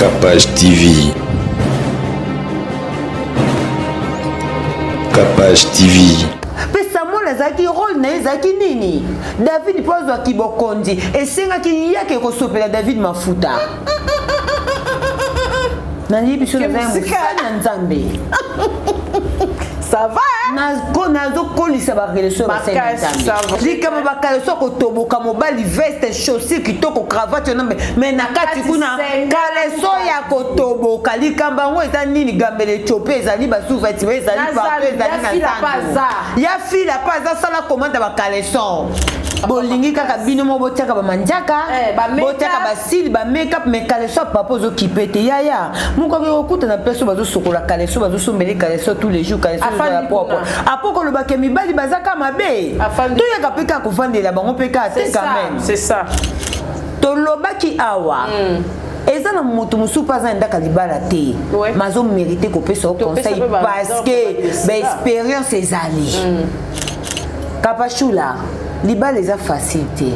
Capage TV. Capage TV. mpe samuel azalaki role na ye ezalaki nini david mpo azwaki bokonzi esengaki yake kosopela david mafuta nayebi biso naza ya mosali na nzambe ça va nazokolisa barelation ya basali na nzambe likambo bakaleso kotoboka mobali veste chaussure kitoko cravate yo me na kati kuna kaleso ya kotoboka likambo yango eza nini gambele ethiopie ezali basous-vêtement ezali partout ezali na zando ya fila pa aza sala commande ya bakaleson bolingi kaka bino moko botiaka bamandiaka eh, botiaka basili bamakeup mais kaleso ya papa ozokipe te yaya mokoki kokutana mpe so bazosokola kaleso bazosombeli kaleso tous les jours kaleso ya propre apo kolobaka mibali baza kaka mabe toyaka mpe kaka kovandela bango mpe kaka te quand même c'est ça tolobaki awa mm. eza na moto mosusu mpe aza na ndaka libala te ma azomérite kopesa yo conseil parce que baexpérience ezali mm. kapashula libala eza facile te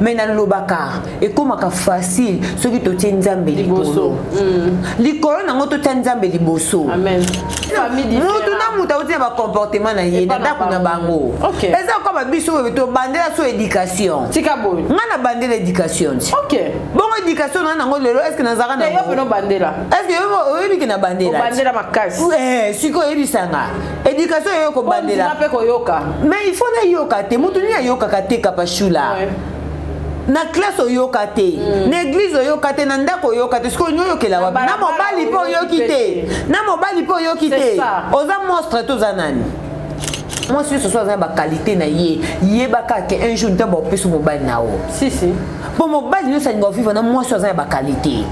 me nalobaka ekomaka facile soki totie nzambe likolo mm. likolo nango totia nzambe liboso mutu na mutu auti na bacomportement na ye na ndako na bango eza koma biso oyo tobandela so éducation nga na bandela éducation ti bongo éducation na nango lelo estce nazalaka naestce oyebi ke na bandela eh, sikoyo oyebisanga éducation oyo kobandela mais il faut nayoka te mutu nini ayokaka te kapashula na classe oyoka te mm. na église oyoka te na ndako oyoka te sikoyo oyokela wapi na mobali mpe oyoki te na mobali mpe oyoki te oza monstre to oza nani mwasi nyonso so aza na bakalite na ye yebaka ke un jour ntango bakopesa mobali na yo mpo mobali nyonso alinga ovivre na mwasi oyo aza na bakalite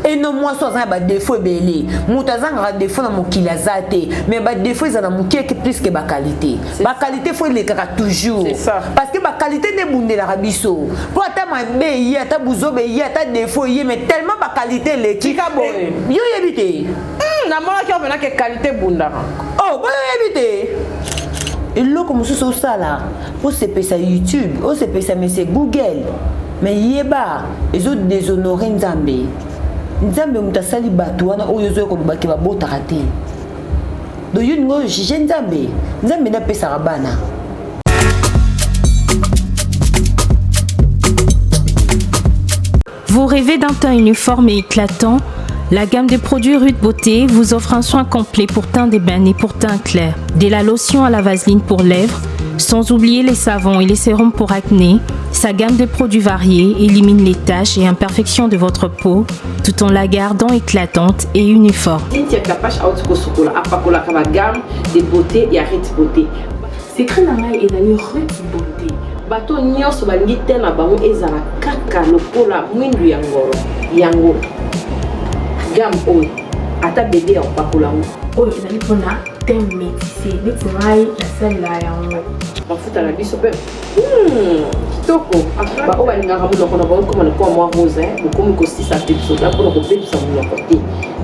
eno mwasi oyo aza na badefo ebele moto azangaka defo na mokili aza te mais badefo ezala moke plus ke bakalite bakalite fo elekaka toujours parce que bakalite nde ebundelaka biso mpo ata mabe eye ata buzoba eye ata defo eye mais tellement bakalite eleki eh, yo oyebi te hmm, namonaki yo mpena ke kalite ebundaka oh boyo oyebi te eloko mosusu osala osepesa youtube osepesa mese google mais yeba ezo déshonore nzambe nzambe moto asali bato wana oyo ozoya koloba ke babotaka te donc yo ninga oyo juge nzambe nzambe nde apesaka bana Vous rêvez d'un teint uniforme et éclatant La gamme de produits Rude Beauté vous offre un soin complet pour teint d'ébène et pour teint clair. De la lotion à la vaseline pour lèvres, sans oublier les savons et les sérums pour acné, sa gamme de produits variés élimine les taches et imperfections de votre peau tout en la gardant éclatante et uniforme. Cynthia Kapash auti kosukola apakolaka ba gamme de beauté ya Ritz Beauté. Secret na ngai ezali Ritz Beauté. Bato nyonso balingi te na bango ezala kaka lokola mwindu ya ngolo yango gamme oyo ata bebe ya kopakola yango. Oyo ezali mpona teint métissé neti ngai nasalela yango. Mafuta na biso mpe Hmm, kitoko baoyo balingaka monoko na bango ekoma lokola mwa rose bokomi kosisa pepsoda mpona kobebisa monoko te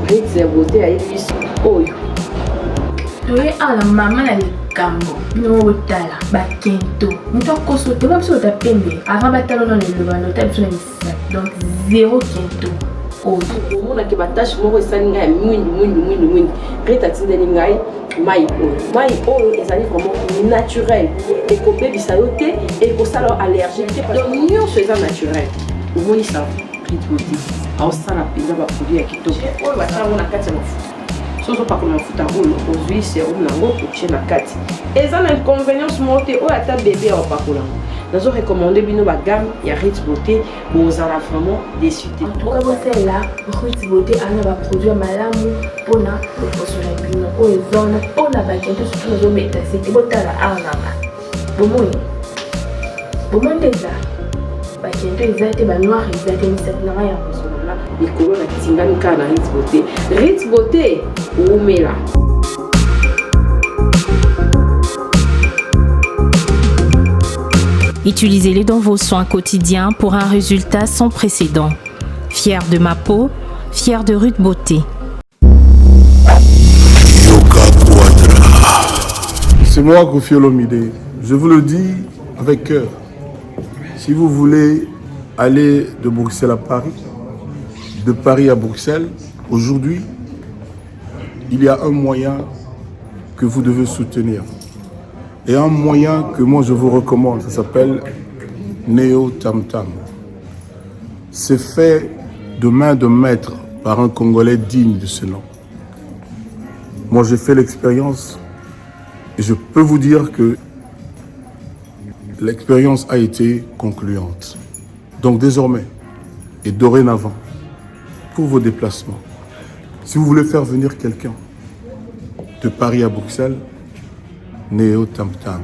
ritz ya beauté ayebi biso oyo toye awa na mama na likambo bino moko botala bakento moto akoso te ba biso bota pembe avant batala nano eloba nota biso na misapi donc zero kento oyo omonake batache moko esali ngai ya mwindu mwindu mwindu mwindu rite atindeli ngai mai oyo mai oyo ezali vraiment naturel ekobebisa yo te ekosala yo allergique te donc nyonso eza naturel omoni sa rythme te aosala mpenza baproduit ya kitoko oyo basala yango na kati ya mafuta so ozopakola mafuta oyo ozwi serum na yango otie na kati eza na inconvenience moko te oyo ata bebe ya opakola yango nazo recommande bino bagamme ya rit beauté bozala vraiment déçu te en tout cas bosalela Ruth Beauté ana ba produit ya malamu mpona loposo na bino oyo eza wana mpona bakento surtout nazobeta sete botala awa nanga bomoni bomoni nde eza bakento eza te banoir eza te misapi na ngai ya kozolola likolo na tingami kaka na Ruth Beauté Ruth Beauté wumela Utilisez-les dans vos soins quotidiens pour un résultat sans précédent. Fier de ma peau, fier de Ruth Beauté. C'est moi, Kofi Olomide. Je vous le dis avec cœur. Si vous voulez aller de Bruxelles à Paris, de Paris à Bruxelles, aujourd'hui, il y a un moyen que vous devez soutenir. Et un moyen que moi je vous recommande, ça s'appelle Neo Tam Tam. C'est fait de main de maître par un Congolais digne de ce nom. Moi j'ai fait l'expérience et je peux vous dire que l'expérience a été concluante. Donc désormais et dorénavant, pour vos déplacements, si vous voulez faire venir quelqu'un de Paris à Bruxelles, Néo Tam Tam.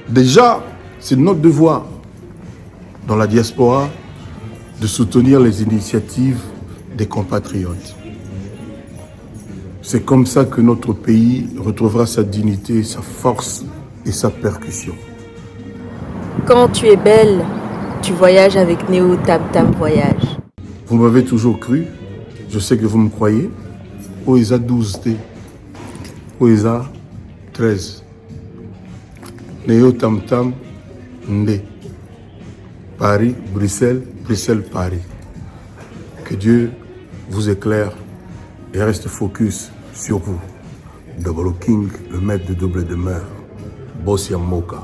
Déjà, c'est notre devoir dans la diaspora de soutenir les initiatives des compatriotes. C'est comme ça que notre pays retrouvera sa dignité, sa force et sa percussion. Quand tu es belle, tu voyages avec Néo Tam Tam Voyage. Vous m'avez toujours cru, je sais que vous me croyez. Oesa 12T, Oesa 13. Néo Tam Tam Ndé. Paris, Bruxelles, Bruxelles, Paris. Que Dieu vous éclaire et reste focus sur vous. Double King, le maître de double demeure. Bossia Moka.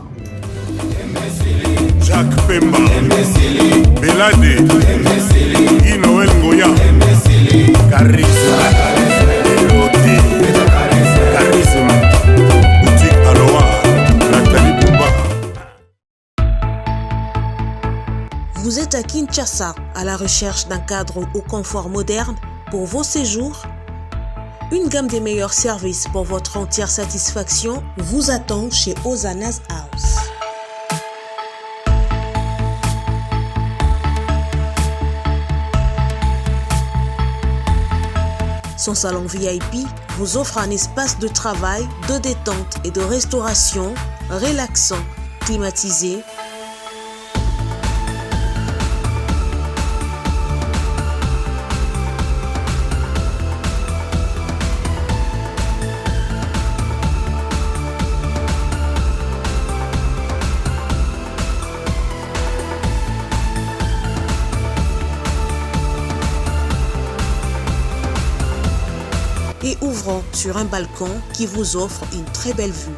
Jacques Pemba, Belade, Guy Noël Ngoya, Charisme, Elote, Charisme, Boutique Aloha, Nathalie Bouba. Vous êtes à Kinshasa à la recherche d'un cadre au confort moderne pour vos séjours Une gamme des meilleurs services pour votre entière satisfaction vous attend chez Ozana's House. Son salon VIP vous offre un espace de travail, de détente et de restauration relaxant, climatisé, et ouvrant sur un balcon qui vous offre une très belle vue.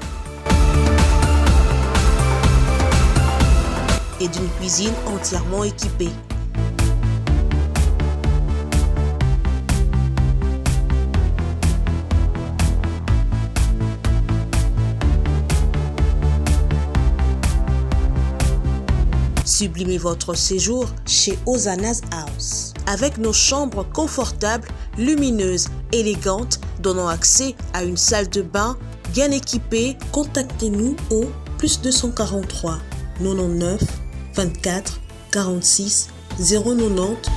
Et d'une cuisine entièrement équipée. Sublimez votre séjour chez Ozana's House avec nos chambres confortables, lumineuses, élégantes, donnant accès à une salle de bain bien équipée. Contactez-nous au plus 243 99 24 46 090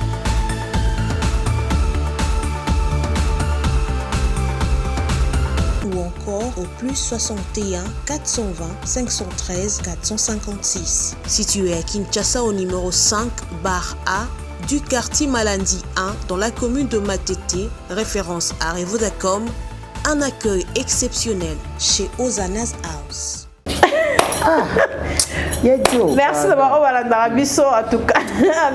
ou encore au plus 61 420 513 456. Situé à Kinshasa au numéro 5 bar A du quartier Malandi 1 dans la commune de Matete, référence à Revodacom, un accueil exceptionnel chez Ozana's House. Ah, merci na bango balandaka biso en tout cas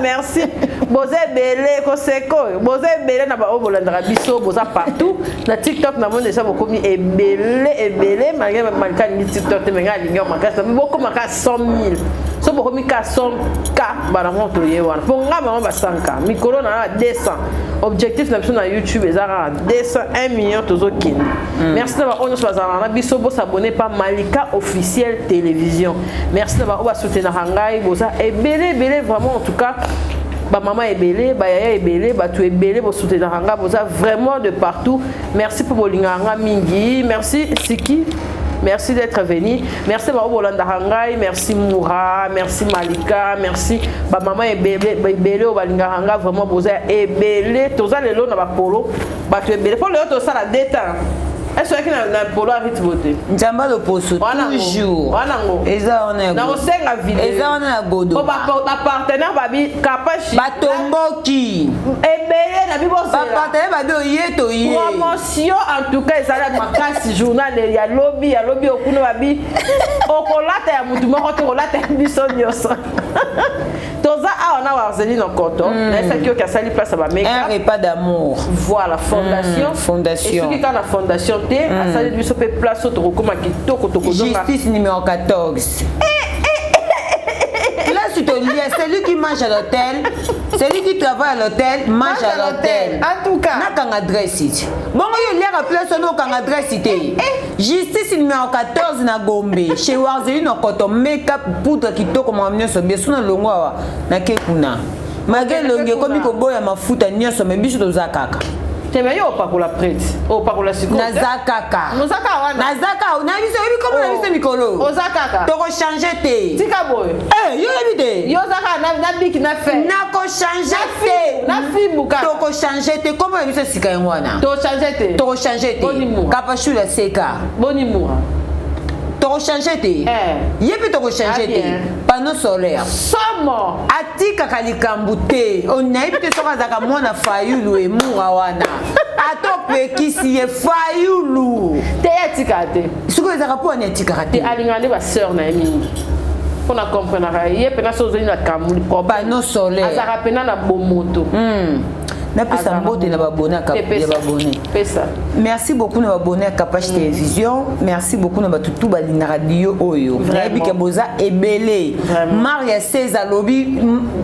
merci boza ebele koseka oyo boza ebele na baoyo bolandaka biso boza partout na tiktok namoni deja bokomi ebele ebele malgré malika alingi tiktok te menga alingi yango makasi bokoma ka 100 000 so bokomi ka 100 k bana ngo toye wana mpo nga bango ba 100 k mikolo na 200 objectif na biso na youtube eza kaka 200 1 million tozokende mm. merci na baoyo nyonso bazalaka na biso bosabone pa malika officiel télévision merci na baoyo basoutenaka ngai boza ebele ebele vraiment en tout cas bamama ebele bayaya ebele bato ebele bosoutenaka ngai boza vraiment de partout merci mpo bolingaka ngai mingi merci siki merci d'être venu merci bango bolandaka ngai merci moura merci malika merci bamama ebele oyo balingaka ngai vraiment boza ebele toza lelo na bapolo bato ebele mpo lelo tosala de temps. Est-ce que na polo ya Ruth Beauté? Nzambe loposo toujours. Wana ngo. Eza wana ya. Na kosenga video. Eza wana ya godo. Ba partenaire babi kapashi. Batomboki. Ebele na bibo Ba partenaire babi oye to ye. Promotion en tout cas ezala makasi journal ya lobi ya lobi okuna babi okolata ya mutu moko te okolata ya biso nyonso. Toza awa na Warzeline Nkoto, nayesaki yo asali place ya ba make Un repas d'amour. Voilà, fondation. Fondation. Et soki kaka na fondation te, asali biso pe place oyo tokokoma kitoko tokozonga. Justice numéro 14. Là, tu te lies, celui qui mange à l'hôtel, celui qui travaille à l'hôtel, mange à l'hôtel. En tout cas. Nakanga adresse ici. Bon, yo liaka place ono kanga adresse te. Justice numéro 14 na Gombe, chez Warzeline Nkoto, make-up poudre kitoko mwa nyonso bien suna longwa wa na ke kuna. Malgré longue komi koboya mafuta nyonso mais biso toza kaka. Te mais yo opakola prête. Opakola sikoyo. Naza kaka. Naza kaka wana. Naza kaka. Na biso yebi komo na biso mikolo. Oza kaka. Toko changer te. Tika boye. Eh, yo yebi te. Yo oza kaka na biki na fe. Nako changer te. Na fimbu kaka. Toko changer te. Komo na biso sika yango wana. To changer te. Toko changer te. Boni mura. Kapashula seka. Boni mura. Toko changer te. Yebi toko changer te. Panneau solaire. Somo. Atikaka likambo te. Onayebi te soki azalaka mwana Fayulu emura wana. Atopekisi ye Fayulu. Te atikaka te. Soki ezalaka mpo wani atikaka te. Te alingaka nde ba sœur na ye mingi. Mpona comprenaka ye mpena so ozali na kamuli problème. Panneau solaire. Azalaka mpena na bomoto. Napesa mbote na babone ya babone. Pesa. Merci beaucoup na babone ya Kapash Télévision. Merci beaucoup na batu tout balingaka dio oyo. Nayebi ke boza ebele. Maria César lobi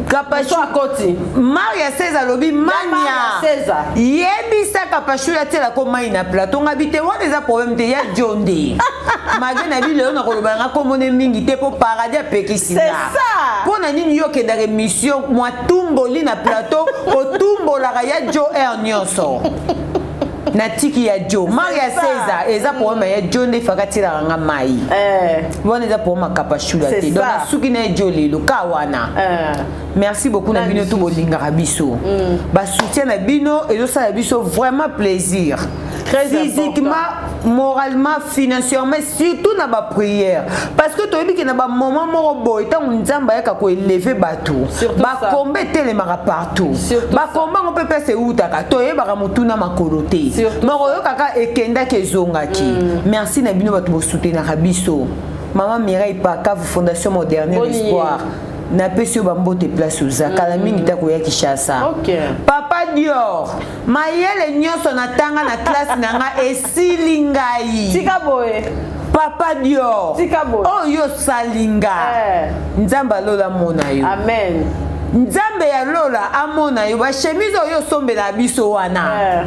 Kapash akoti. Maria César lobi mania. Yebisa Kapash ya tela ko mai na plateau ngabi te wana eza problème te ya Jonde. Malgré na bi lelo na koloba nga komone mingi te po paradis apekisi C'est ça. Pona nini yo kendaka émission mwa tumboli na plateau otumbolaka ya Jo air nyonso. Natiki ya Jo Maria César eza problème ya Jo nde faka tiraka nga mai. Wana eza problème ya Kapashula te. Donc nasuki na Jo lelo ka wana. Merci beaucoup na bino tout bolingaka biso. Ba soutien na bino ezosala biso vraiment plaisir. Très physiquement, moralement, financièrement, surtout dans ma prière. Parce que tu as dit que dans un moment moko boy, tant nzamba yaka ko élever bato. Ba kombe telemaka partout. Ba komba ngo pepe se utaka. To yebaka mutuna makolo te. Moko yo kaka ekenda ke zongaki. Merci na bino bato bo soutenir biso. Maman Mireille Paka, Fondation Moderne Espoir. Napesi yo bambote place oza kala mingi ta koya Kinshasa. Papa Dior, mayele nyonso natanga na classe na nga esili ngai. Tika boye. Papa Dior. Tika boye. Oyo salinga. Nzambe alola mona yo. Amen. Nzambe ya lola amona yo ba chemise oyo sombela biso wana.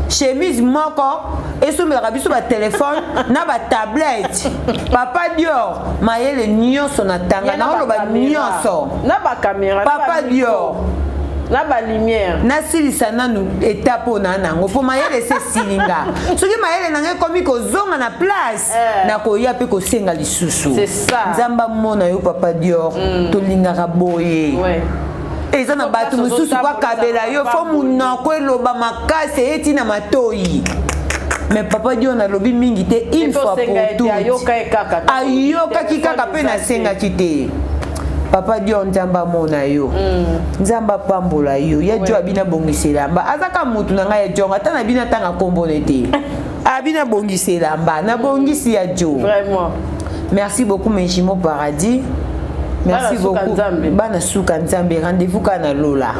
Chemise moko esombelaka biso ba téléphone na ba tablette. Papa Dior, mayele nyonso na tanga na oloba nyonso. Na ba caméra. Papa Dior. Na ba lumière. Nasilisa nanu étape ona nango po mayele se silinga. Soki mayele nanga ekomi kozonga na place na koya pe kosenga lisusu. C'est ça. Nzamba mona yo Papa Dior, tolingaka boye. Eza na bato mosusu kwa kabela yo fo munoko eloba makasi eti na matoyi. Mais Papa Dior na lobi mingi te une fois pour toutes. Ayokaki kaka pe nasengaki te. Papa Dior nzamba mona yo. Nzamba pambola yo. Ya Dior abina bongisela mba. Azaka mutu na ngai ya Dior ata na bina tanga kombo ne te. Abina bongisela mba na bongisi ya Dior. Vraiment. Merci beaucoup mes jumeaux paradis. Merci beaucoup. Bana suka nzambe, rendez-vous kana lola.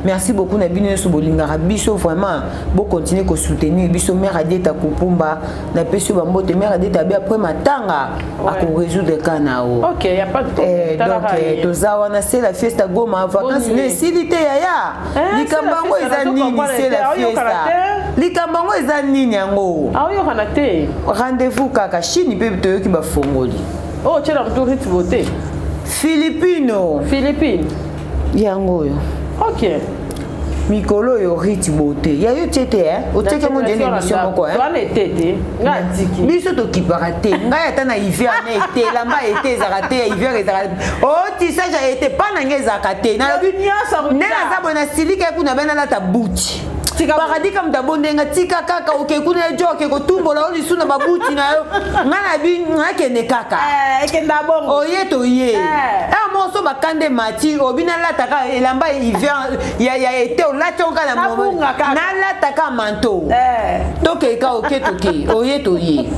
Merci beaucoup na bino nyonso bolingaka biso vraiment. Bo continuer ko soutenir biso mère Adeta Kupumba na peso ba mbote mère Adeta bi après matanga a ko résoudre kana o. OK, y a pas de problème. Donc toza wana c'est la fiesta Goma vacances ne silité yaya. Likambango eza nini c'est la fiesta. Likambango eza nini yango? Ah yo kana te. Rendez-vous kaka Chine pe toyoki ba fongoli. Oh, tu la retour de beauté. Filipino. Philippines. Yango yo. OK. Mikolo yo riti beauté. Ya yo tete hein. Oteke mo dene émission moko hein. Toi les tete, nga tiki. Biso to kipara te. Nga ata na hiver na été, lamba été ezaka te, hiver ezaka. Oh tissage a été pas na nga ezaka te. Na lobi Nyonso nde naza boye na silika kuna bena lata buti. Paradis ka moto abondenga tika kaka oke kuna ejo oke kotumbola o lisu na babuti na yo nga na bi nakende kaka eh, ekenda bongo oye toye eh. eh moso bakande mati obi nalataka elamba hiver ya ya ete olati onga na nalataka manteau eh. tokeka oke toke oye toye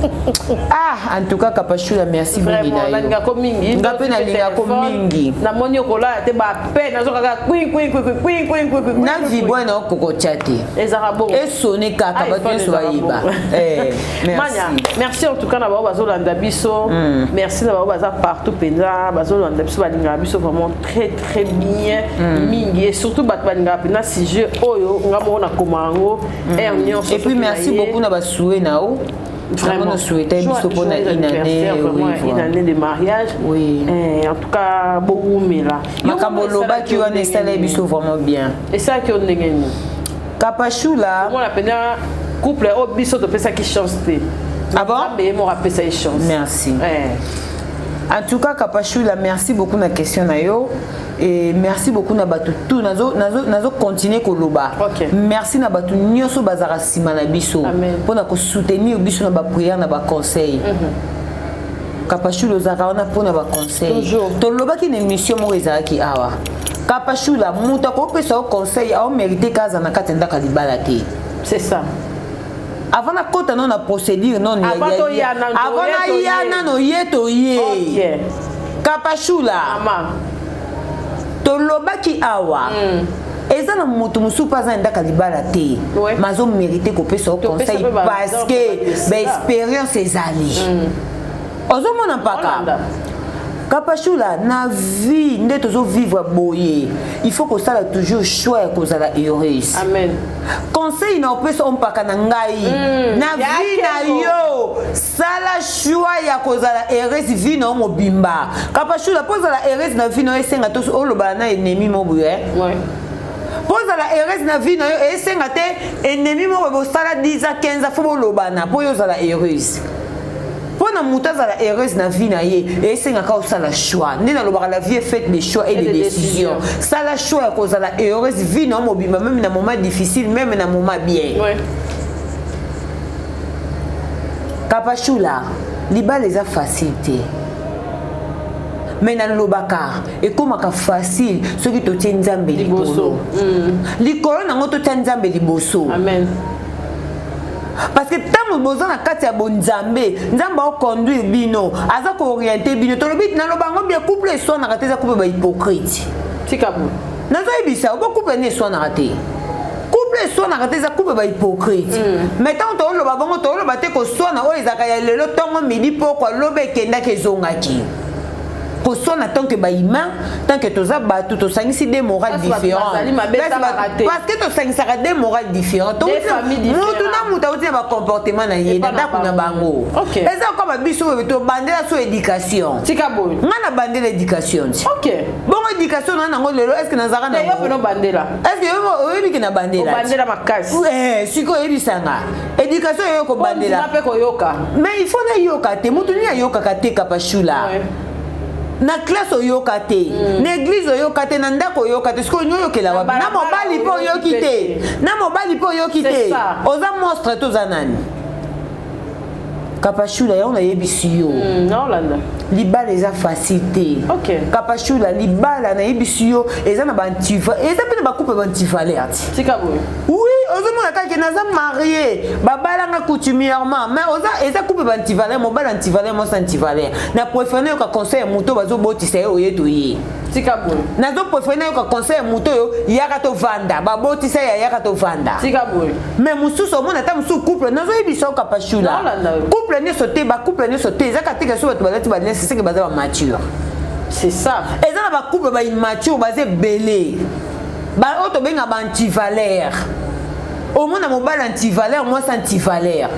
ah en tout cas Kapashula merci mingi na yo nalingako mingi nga mpe nalingako mingi namoni okolala te bape nazokaka kwin kwin kwin kwin kwin kwin na vibwa na okokotya te ezalaka bongo esone kaka bato nyonso bayeba eh, manya merci en tout cas na bango bazolanda biso mm. merci na bango baza partout mpenza bazolanda biso balingaka biso vraiment très très bien mm. mingi et surtout bato balingaka mpenza sujet oyo nga moko nakoma yango mm. heure nyonso et puis merci beaucoup na basue na yo Vraiment, souhaité biso mpona une année, oui, une année de mariage. Oui. Eh, en tout cas, bowumela. Makambo olobaki wana esalaki biso vraiment bien. Esalaki yo ndenge nini? Kapashula. Omona mpenza couple oyo biso topesaki chance te. Ah bon? Nzambe ye moko apesa ye chance. Merci. Eh. En tout cas, Kapashula, merci beaucoup na question na yo. Et merci beaucoup na bato tout nazo nazo nazo continuer koloba. Okay. Merci na bato nyonso bazaka sima na biso pona ko soutenir biso na ba prière na ba conseil. Mm -hmm. Kapashula ozalaka wana pona ba conseil. Tolobaki na émission moko ezalaki awa. Kapashula moto akopesa yo conseil ao mérité kaza na kati ya ndako ya libala te. C'est ça. Avant nakota nano na procédure nano avant naya nano ye to ye. Okay. Kapashula. Mama. Tolobaki awa. Mm. eza na moto mosusu mpe aza na ndako ya libala te ouais. mais azomérite kopesa yo conseil parce que baexpérience ezali mm. ozomona mpaka Kapashula na vie nde tozovivre boye il faut kosala toujours choix ya kozala heureuse. Amen. Conseil na opesa ompaka na ngai mm. na vie na yo sala choix ya kozala heureuse vie na yo mobimba. Kapashula mpo ozala heureuse na vie na yo esenga to olobala na ennemi mo boye. Ouais. mpo ozala heureuse na vie na yo esenga te ennemi moko bosala 10 ans 15 ans fo bolobana mpo yo ozala heureuse. mpo na moto azala heureuse na vie na ye esengaka osala choix nde nalobaka la vie est faite de choix et de décision sala choix ya kozala heureuse vie na yo mobimba meme na moment difficile meme na moment bien ouais. Kapashula libala eza facile te mais nalobaka ekomaka facile soki totie nzambe likolo mm. likolo nango totia nzambe liboso amen parce que ntango boza na kati ya bonzambe nzambe aoconduire bino aza kooriente bino tolobi naloba yango bien couple eswanaka te eza couple bahypocrite tika bo nazoyebisa bo couple nde eswanaka te couple eswanaka te eza couple bahypocrite mm. mais ntango tooloba bongo tooloba te koswana oyo ezalaka ya lelo ntongo midi pokwa lobi ekendaki ezongaki koswana tant que bahumain tant que toza bato tosangisi deux morales différentes parce que tosangisaka deux morales différentes motu na motu auti na bacomportement na ye na ndako na bango eza koma biso oyo tobandela so éducation nga na bandela éducation ti bongo éducation na nango lelo est ce que nazalaka nango est ce que oyebi ke na bandela sikoyo oyebisanga éducation oyo kobandela mais il faut nayoka te motu nini ayokaka te Kapashula na classe oyoka te mm. na église oyoka te na ndako oyoka te sikoyo oyokela wapi na mobali mpe oyoki te na mobali mpe oyoki te oza monstre to oza nani Kapashula yango nayebisi yo mm, libala eza facile te okay. Kapashula libala nayebisi yo eza na bantiva eza mpe na bacouple bantivaleur ti oui ozomona kaka naza marie babalanga coutumièrement mais oza eza couple bantivaleur mobali antivaleur mwasi antivaleur na préféré nayoka conseil ya moto bazobotisa ye oye toye tika boye nazo préféré nayoka conseil ya moto oyo yaka tovanda babotisa ye yaka tovanda tika boye mais mosusu omona ata mosusu couple nazoyebisa yo Kapashula couple nyonso te bacouple nyonso te ezaka te so bato balati balinesi seke baza bamature c'est ça eza na bacouple baimmature baza ebele oyo tobenga baantivaleur omona mobali antivaleur mwasi antivaleur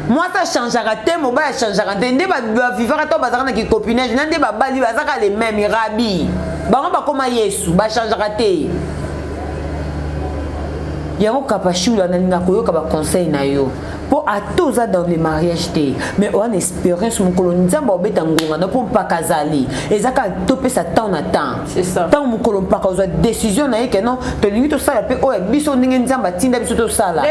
mwasi achangeaka te mobali achangeaka te nde bavivaka to bazalaka na kicopinage na nde babali bazaka le même rabi bango bakoma yesu bachangeaka te yango Kapashula nalinga koyoka baconseil na yo. Mpo ata oza dans le mariage te, mais oza na expérience, mokolo Nzambe aobeta ngonga na mpo mpaka azali, eza kaka topesa temps na temps. Ntango mokolo mpaka ozwa décision na ye ke non, tolingi tosala mpe oyo biso ndenge Nzambe atinda biso tosala,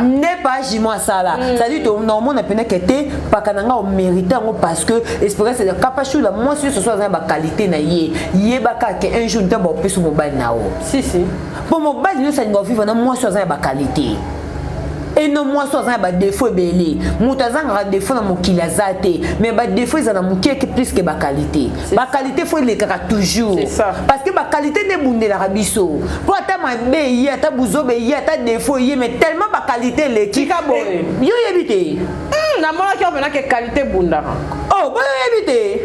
nde pa jimo asala. C'est-à-dire naomona mpena ke te, mpaka na nga omérite yango, parce que expérience ya Kapashula, mwasi nyonso so aza na baqualité na ye, yebaka ke un jour Nzambe aopesa mobali na yo. Si si. Mpo mobali nyonso alinga ovivre na mwasi aza na baqualité eno. Mwasi aza na badéfaut ebele, moto azangaka défaut na mokili aza te, mais badéfaut eza na moke plus ke baqualité. Baqualité faut elekaka toujours, parce que baqualité nde ebundelaka biso. Mpo ata mabe eye, ata buzoba eye, ata défaut eye, mais tellement baqualité eleki. Yo oyebi te. Namonaki openake qualité ebundaka. Oh, boyo oyebi te.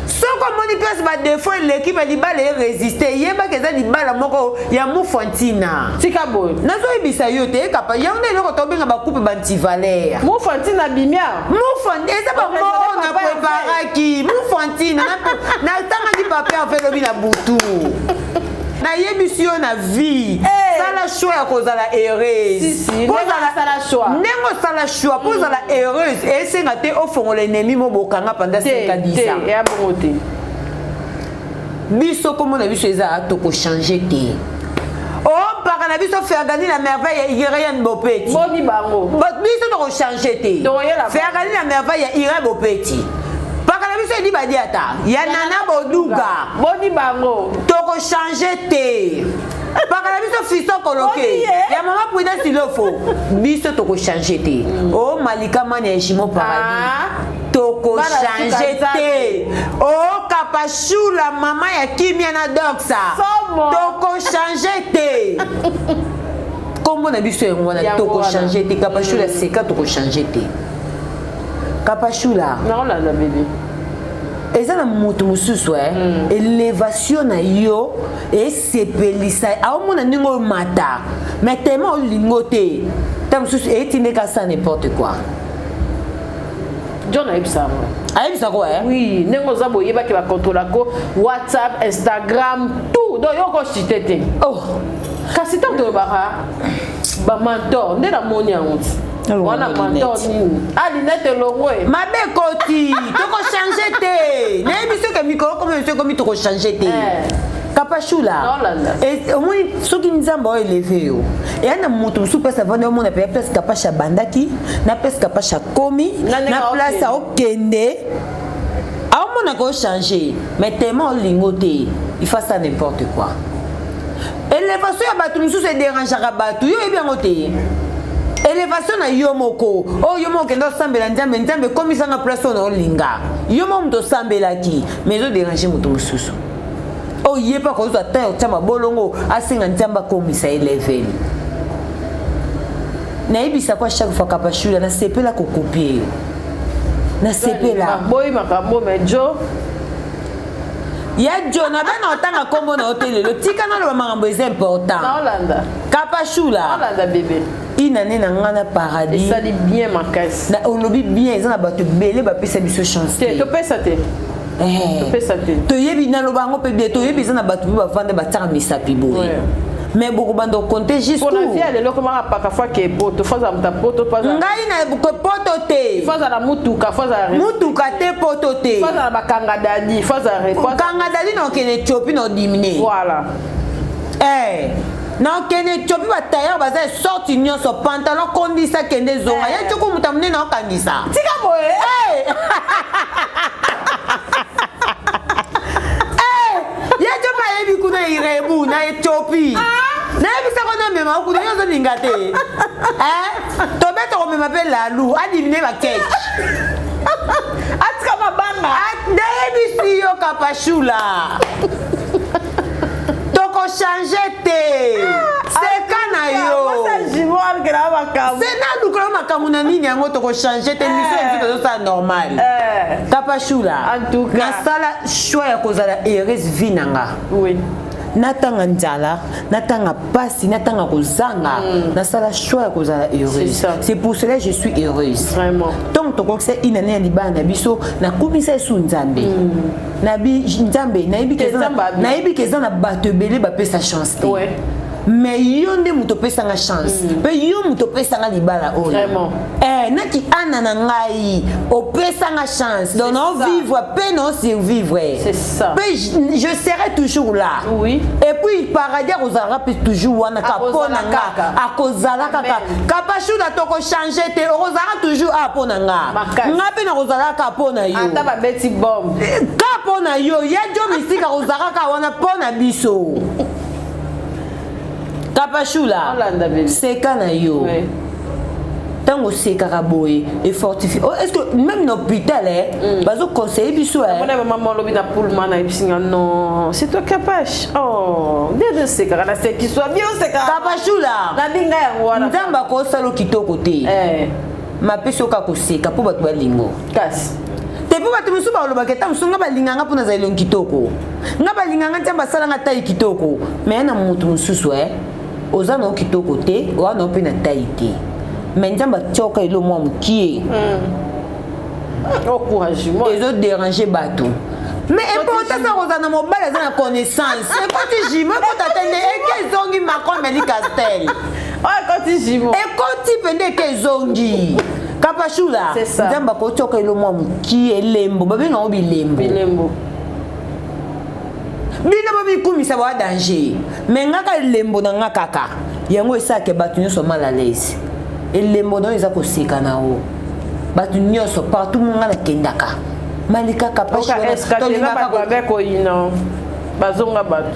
Soki omoni place badéfaut eleki, me libala erésiste, yebaka eza libala moko ya mufantina. Tika boye. Nazoyebisa yo te, ekapa yango nde eloko tobenga bacouple baantivaleur. Mufantina bimia. Eza bamoko na préparaki mufantina, natangaki papier afe elobi na butu. Nayebisi yo, na vie sala choix ya kozala heureuse. Ndenge osala choix mpo ozala heureuse, esenga te ofongola ennemi mo bokanga pendant 5 à 10 ans. Eya bongo te. Biso komona biso eza tokochange te. Mpaka na biso Fergani na Merveille ya Irene Bopeti. Boni bango. Biso tokochange te. Fergani na Merveille ya Irene Bopeti, mpaka na biso edi badiata ya Nana Boduga. Boni bango. Tokochange te. Mpaka na biso Fiston Koloke ya mama Prudence Ilofo, biso tokochange te. O Malika Mani ya Jimo Paradis, tokochange te. O Kapashula, mama ya kimia na Doxa, tokochange te. Nkombo na biso yango wana, tokochange te. Kapashula seka, tokochange te. Kapashula. Naolanda bebe. Eza na moto mosusu élévation na yo esepelisa, aomona ndenge oyo mata, mais tellement olingo te, ta mosusu eyetindeka sa n'importe quoi. John ayebisa yango. Ayebisa ko? Oui, ndenge oza boyebaki bakontrolako WhatsApp, Instagram, tout, donc yo okosite te. Oh. Kasi ntango tolobaka bamentor, nde namoni yango ti wana mentor nini, alinete elongwe. Mabe ekoti, tokochange te. Nayebi soki mikolo komi biso ekomi, tokochange te. Kapashula, omoni soki Nzambe oyo élevé yo, eya na moto mosusu place avandi, omona mpe place Kapasha abandaki na place Kapasha akomi, na place aokende, aomonaka ochange, mais tellement olingo te, il faut ça n'importe quoi. Élévation ya bato mosusu edérangeaka bato, yo oyebi yango te. Élévation na yo moko oyo yo moko okende osambela Nzambe, Nzambe ekomisanga place oyo na olinga, yo moko moto osambelaki, mais ezodérange moto mosusu oyo ye mpe akozwa ta ya kotia mabolongo, asenga Nzambe akomisa ye level. Nayebisa ko chaque fois, Kapashula, nasepela kokopie yo, nasepela. Boyi makambo, mais jo. Ya jo na bana otanga nkombo na yo te lelo, tika naloba makambo eza important. Naolanda. Kapashula. Naolanda bebe. Inane na nga na paradis. Esali bien makasi. Olobi bien, eza na bato ebele bapesa biso chance. Te, topesa te. Topesa te. Toyebi, naloba yango mpe bien, toyebi eza na bato mpe bavanda batiaka misapi boye, mais bokobanda okonte. Jusqu'où vie lelo komaka paka fo ake poto, fo azala moto poto. Ngai na poto te. Fo azala mutuka, fo azala mutuka te, poto te. Fo azala bakanga dadi, fo azala kanga dadi na okende Éthiopie na odimine. Voilà. Eh, na okende Éthiopie, batailleur baza sorte nyonso, pantalon kondisa, kende zonga ya tioko, moto monene okangisa. Tika boye. Ye tiopa ayebi kuna Irebu na Éthiopie, nayebisako namema kuna, yo ozolinga te. Tobeta komema mpe lalu adimine bakeke. Atika mabanga. Nayebisi yo, Kapashula, tokochange te. Seka na yo, se naluka yo makambo na nini yango, tokochange te. Miso ya biso tozosala normal. Kapashula, nasala choix ya kozala heureuse vie na nga. Natanga nzala, natanga pasi, natanga kozanga, nasala choix ya kozala heureuse. C'est pour cela je suis heureuse. Vraiment. Ntongo tokokisa inane ya libala na biso, nakumisa esu Nzambe. Nabi Nzambe, nayebi ke eza na bato ebele bapesa chance te. Mais yo nde moto opesanga chance, mpe yo moto opesanga libala oyo. Eh, naki ana na ngai opesanga chance, donc nao vivre mpe nao survivre mpe je serai toujours là. Oui. Et puis paradis akozalaka mpe toujours wana kaka mpo na nga, akozala kaka. Kapashula, tokochange te, okozalaka toujours a mpo na nga, nga mpe nakozalaka kaka mpo na yo. Ata babeti bombe. Ka mpo na yo ya jo misika, akozalaka kaka wana mpo na biso. Kapashula, seka na yo. Ntango osekaka boye, efortifie. Oh, est ce que même na hôpital, eh, bazoconseille biso, eh? Mona mama olobi na pullman, ayebisi nga: "Non, c'est toi Kapash." Oh, nde osekaka, nasekiswa bien, osekaka. Kapashula, Nabinga yango wana. Nzambe akosala kitoko te, mapesi oka koseka mpo bato balingo. Kasi Te, mpo bato mosusu balobaka ata mosusu nga balinganga mpo nazala elongi kitoko, nga balinganga, nzambe asalanga taille kitoko. Mais na motu mosusu, e oza nao kitoko te, oza nao mpe na taille te, mais nzambe atioka elo mwa mokie. Encouragement. Ezodérange bato, mais important sa kozala na mobali aza na connaissance. Ekoti jimo, ekota te nde eke ezongi. Macron meli Castel. Oyo ekoti jimo. Ekoti mpe nde eke ezongi. Kapashula, nzambe akotioka elo mwa mokie, elembo, babengango bilembo. Bilembo. Bino bomikumisa boa danger, mais ngaka elembo na nga kaka yango esalaka bato nyonso mal à l'aise. Elembo na oyo eza koseka na o bato nyonso partout mo nga nakendaka Malika. Kapashkoyina bazonga bato.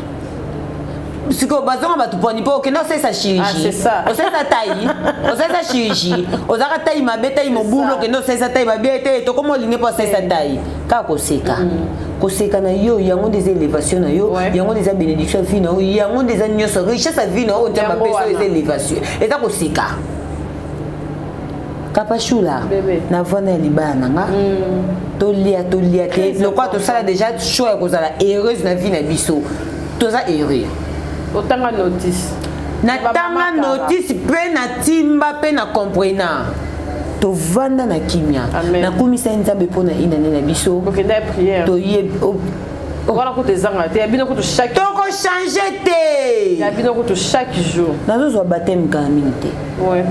Sikoyo bazonga bato poni mpo okende osalisa chirurgie, osalisa taille, osalisa chirurgie, ozalaka taille mabe, taille mobulu, okende osalisa taille mabe te, tokoma olingi mpo osalisa taille. Kaka koseka, koseka na yo, yango nde eza élévation na yo, yango nde eza bénédiction ya vie na yo, yango nde eza nyonso richesse ya vie na yo. Nzambe apesa oyo eza élévation, eza koseka. Kapashula, na vanda ya libala na nga, tolia tolia te, lokola tosala déjà choix ya kozala heureuse na vie na biso, toza heureux. Otanga notice. Natanga notice mpe natimba mpe na comprena, tovanda na kimia, nakumisa ye Nzambe mpo na inane na biso. Toye wana kutu ezanga te, ya bino kutu chaque Tokochange te. Ya bino kutu chaque jour. Nazozwa baptême kala mingi te. Ouais.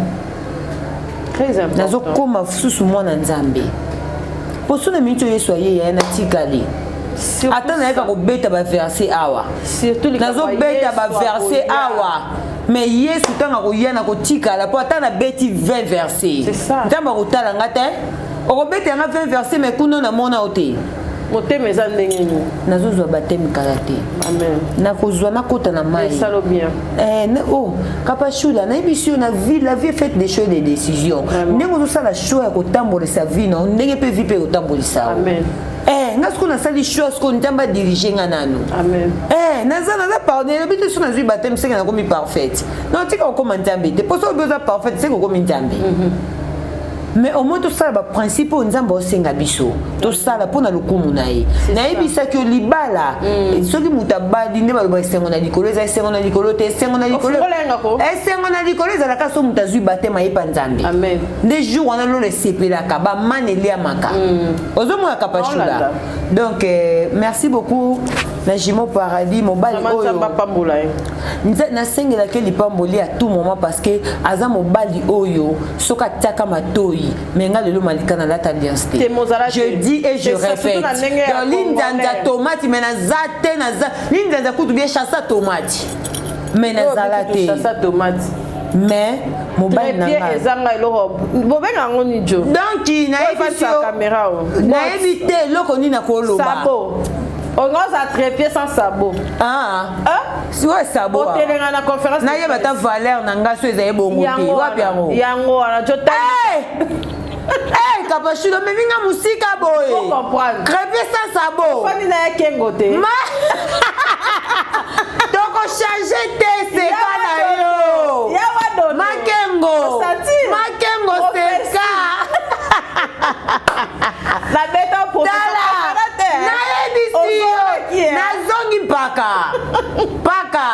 Très important. Nazokóma susu mwana Nzambe, mpo so na miniti oyo Yesu aye, yaya, natikali ata nayeka kobeta baverset awa, nazobeta baverset awa, mais Yesu ntango akoya na kotikala, mpo ata nabeti 20 verset, Nzambe akotala nga te. Okobeta yanga 20 verset, mais kuna namona yo te. Motema eza ndenge nini? Nazozwa baptême kala te, nakozwa, nakota na mai. Oh, Kapashula, nayebisi yo, na vie, la vie est faite de choix, de décisions. Ndenge ozosala choix ya kotambolisa vie na ndenge mpe vie mpe kotambolisa yo. Eh, nga sikoyo nasali choix, sikoyo Nzambe adirige nga nanu. Eh, naza pardon, elobi te so nazwi baptême seke nakomi parfaite. Natika kokóma Nzambe te, mpo so obi oza parfaite, seke okomi Nzambe. Mais au moins tosala baprincipe oyo Nzambe osenga biso tosala mpo na lokumu na ye. Nayebisaki yo, libala, soki moto abali, nde baloba esengo na likolo eza esengo na likolo te. Esengo na likolo, esengo na likolo ezalaka so moto azwi baptême, ayepa Nzambe, nde jour wana lolo esepelaka, bamane eliamaka. Ozomona, Kapashula? Donc merci beaucoup na Jimo Paradis, mobali oyo nasengelaki lipamboli à tout moment, parce que aza mobali oyo soki atiaka matoi. Mais nga lelo Malika nalata alliance te, je dis et je répète. Donc linzanza tomate, mais naza te, naza linzanza kutu bien chassa tomate, mais nazala te. Mais mobali na nga ezanga eloko bobenga yango nijo. Donc nayebi te eloko nini nakoloba. Sabo, ongoza trépied sans sabot. Ah, oyo sabot. Otelenga na conférence. Nayeba ta valeur na nga so ezali bongo te, wapi yango? Yango wana. Kapashulo, omemi nga mosika boye. Trépied sans sabot. Ofandi na ye kengo te. Tokochange te, seka na yo Makengo, Makengo, seka. Nabeta. Nayebisi yo, nazongi mpaka mpaka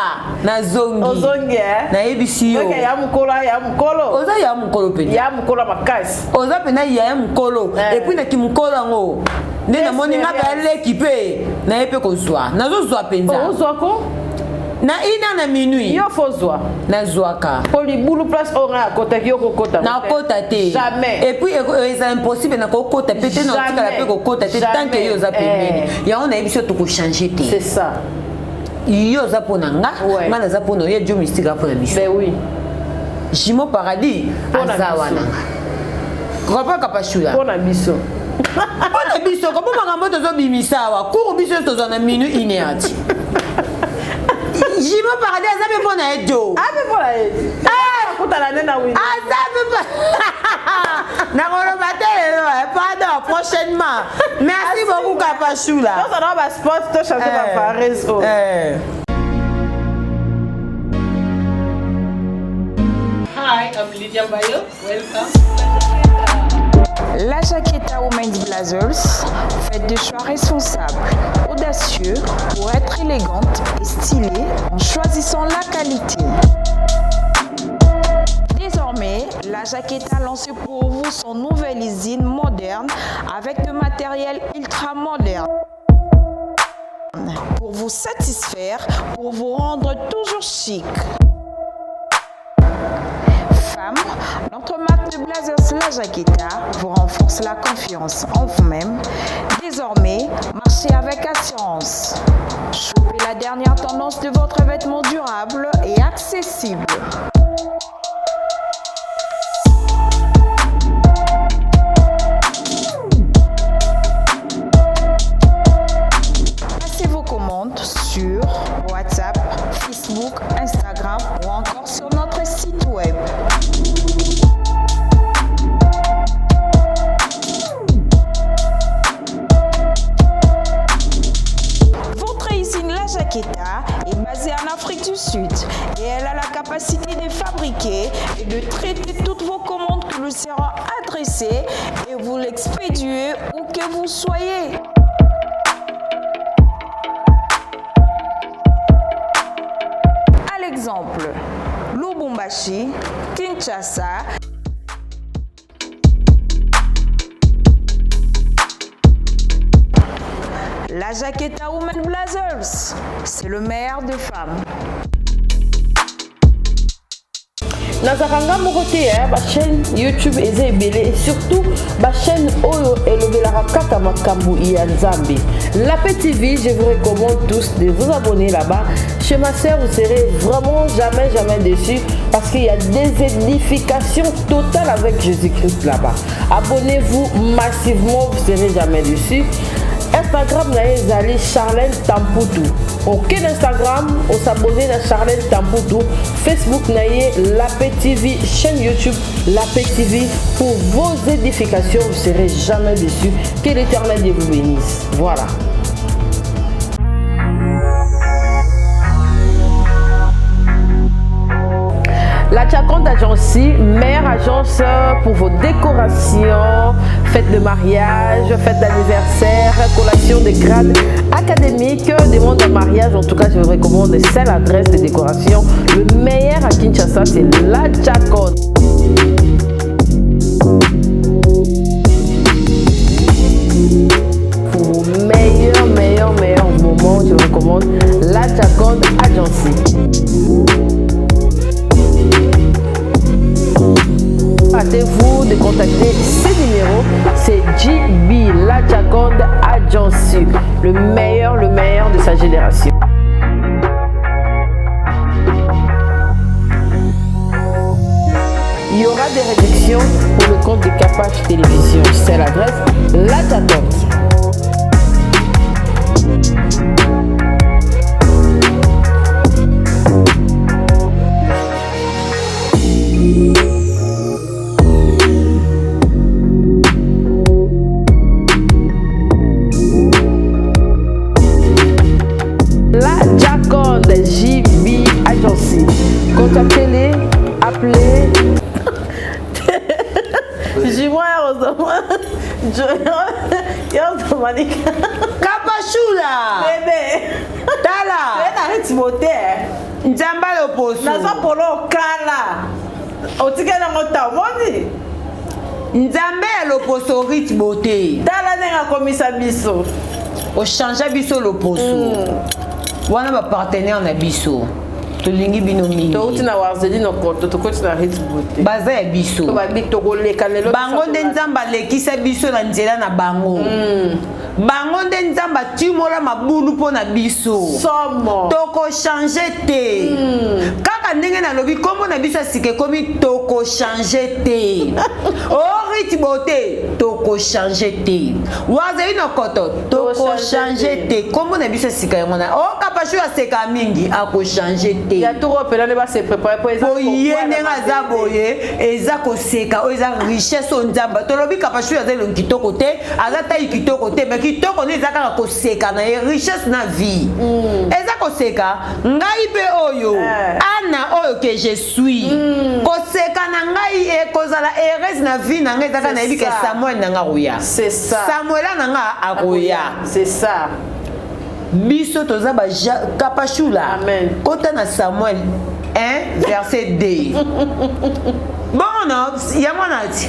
nazongi. Ozongi. Nayebisi yo. Ya mokolo, ya mokolo. Oza ya mokolo mpenza. Ya mokolo makasi. Oza mpena ya mokolo, et puis naki mokolo yango nde namoni nga mpe aleki mpe naye mpe kozwa, nazozwa mpenza. Ozwako. Na ina na minuit. Yo faut zwa. Nazwaka. Po libulu place oyo ngai akotaki yo kokota. Nakota te. Jamais. Et puis eza impossible na kokota pe te na otikala pe kokota te tant que yo oza pembeni. Eh. Yango nayebi so tokochange te. C'est ça. Yo oza mpo na nga, nga naza mpo na yo, Dieu mystique mpo na biso. Ben oui. Jimo paradis aza wana. Papa Kapashula. Mpo na biso. Mpo na biso, kobo makambo tozobimisa awa, cours biso tozwa na minuit une heure. Jimo paradis aza mpe mpo na ye jo. Ah mpe mpo na ye. Akutana nde na wini. Aza mpe mpo. Nakoloba te lelo, eh, pardon, prochainement. Merci beaucoup Kapashula. Tozala ba sport to chanter ba fares oyo. Eh. Hi, I'm Lydia Bayo. Welcome. La Jaqueta Women's Blazers, faites des choix responsables, audacieux pour être élégante et stylée en choisissant la qualité. Désormais, la Jaqueta lance pour vous son nouvelle usine moderne avec de matériel ultra moderne. Pour vous satisfaire, pour vous rendre toujours chic. Femme, notre marque de Blazers La Jaqueta vous renforce la confiance en vous-même. Désormais, marchez avec assurance. Chopez la dernière tendance de votre vêtement durable et accessible. Passez vos commandes sur WhatsApp, Facebook, Instagram ou encore sur notre site web. Votre usine La Jaqueta est basée en Afrique du Sud et elle a la capacité de fabriquer et de traiter toutes vos commandes qui lui seront adressées et vous l'expédier où que vous soyez. À l'exemple, Lubumbashi, Kinshasa, La Jaqueta Women Blazers, c'est le meilleur des femmes. Nazalaka nga moko te eh, ba chaîne YouTube eza ebele et surtout ba chaîne oyo elobelaka kaka makambo ya Nzambe. La Paix TV, je vous recommande tous de vous abonner là-bas. Chez ma sœur, vous serez vraiment jamais jamais déçus parce qu'il y a des édifications totales avec Jésus-Christ là-bas. Abonnez-vous massivement, vous serez jamais déçus. Instagram na ye ezali Charlène Tamputu. Ok na Instagram, osabonner na Charlène Tamputu. Facebook na ye La Paix TV, chaîne YouTube La Paix TV pour vos édifications, vous serez jamais déçus. Que l'Éternel Dieu vous bénisse. Voilà. La Chaconde Agency, meilleure agence pour vos décorations, fêtes de mariage, fêtes d'anniversaire, collation de grades académiques, demande de mariage. En tout cas, je vous recommande celle adresse de décoration. Le meilleur à Kinshasa, c'est la Chaconde. Pour vos meilleurs, meilleurs, meilleurs moments, je vous recommande la Chaconde Agency. Hâtez-vous de contacter ces numéros, c'est JB La Chaconde Agency, le meilleur, le meilleur de sa génération. Il y aura des réductions pour le compte de Capache Télévision. C'est l'adresse La Chaconde. La Jaconde JB Agency. Contactez-les, appelez. Kapashula. Bébé. Tala. Nzamba loposo. Naza polo okala. Otikali yango ta omoni. Nzambe ya loposo Ruth Beauté. Tala ndenge akomisa biso. Ochangea biso loposo. Wana ba partenaire na biso. Tolingi bino mingi. Touti na Warzelino Koto, tokoti na Ritz Beauté. Baza ya biso. Tobabi tokoleka lelo. Bango nde Nzambe alekisa biso na nzela na bango. Bango nde Nzambe atimola mabulu mpo na biso. Somo. Toko changer te. Kaka ndenge nalobi kombo na biso ya sika ekomi toko changer te. Oh Ritz Beauté, toko changer te. Warzelino Koto, toko changer te. Kombo na biso ya sika yango na. Oh Kapashu aseka mingi, ako changer te. Ya toko pela nde ba se préparer po eza Po ye ndenge aza boye, eza koseka, oyo eza richesse oyo Nzambe. Tolobi Kapashu aza elongi kitoko te, aza taille kitoko te, mais kitoko nde eza kaka koseka na ye, richesse na vie. Eza koseka, ngai pe oyo, Anna oyo que je suis. Koseka na ngai ekozala heureuse na vie na ngai, ezaka nayebi ke Samuel na nga akoya. C'est ça. Samuela na nga akoya. C'est ça. Biso toza ba Kapashula. Amen. Kota na Samuel 1 verset 2. Bon non, yango na ti.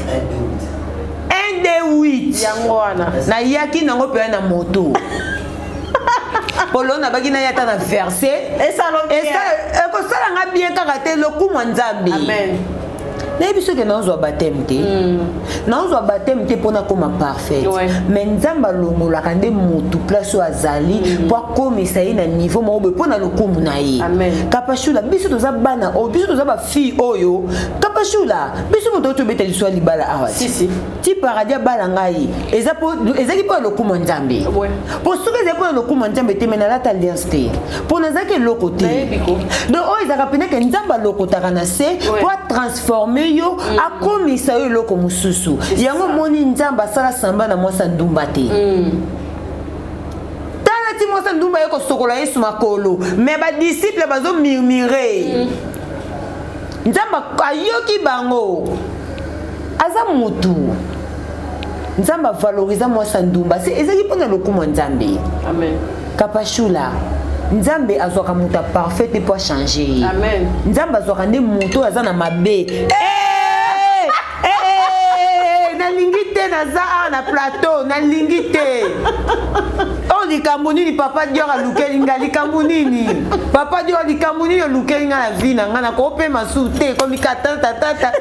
1 2 8. Yango wana. Na yaki nango pe na moto. Polo na baki na yata na verset. Esalo bien. Ekosala nga bien kaka te lokumu Nzambe. Amen. Nayebi soki nazwa baptême te. Nazwa baptême te mpona koma parfaite. Mais Nzambe alongolaka nde motu place oyo azali po akomisa ye na niveau moko boye mpona lokumu na ye. Kapashula, biso toza bana oyo, biso toza ba fille oyo. Kapashula, biso moto oyo tobeta liso ya libala awa. Si, si. Ti paradis abala ngai. Eza po, ezaki po ya lokumu ya Nzambe. Po soki ezaki po ya lokumu ya Nzambe te, mais nalata alliance te. Po nazalaki eloko te. Nayebi ko. Donc oyo ezalaka pene ke Nzambe alokotaka na se po atransforme yo, akomisa yo eloko mosusu. Yango omoni Nzambe asala samba na mwasi ya ndumba te. Tala ti mwasi ya ndumba ye kosokola Yesu makolo, mais ba disciples bazo murmurer. Nzambe ayoki bango. Aza mutu. Nzambe avaloriza mwasi ya ndumba. Se ezalaki mpona lokumu ya Nzambe. Amen. Kapashula, Nzambe azwaka moto ya parfait te po achanger ye. Amen. Nzambe azwaka nde moto oyo aza na mabe. Eh! Eh! Nalingi te, naza awa na plateau, nalingi te. Oh, likambo nini Papa Dior alukeli nga, likambo nini? Papa Dior, likambo nini olukeli nga na vie na nga, nakopema su te, ekomi katatatata.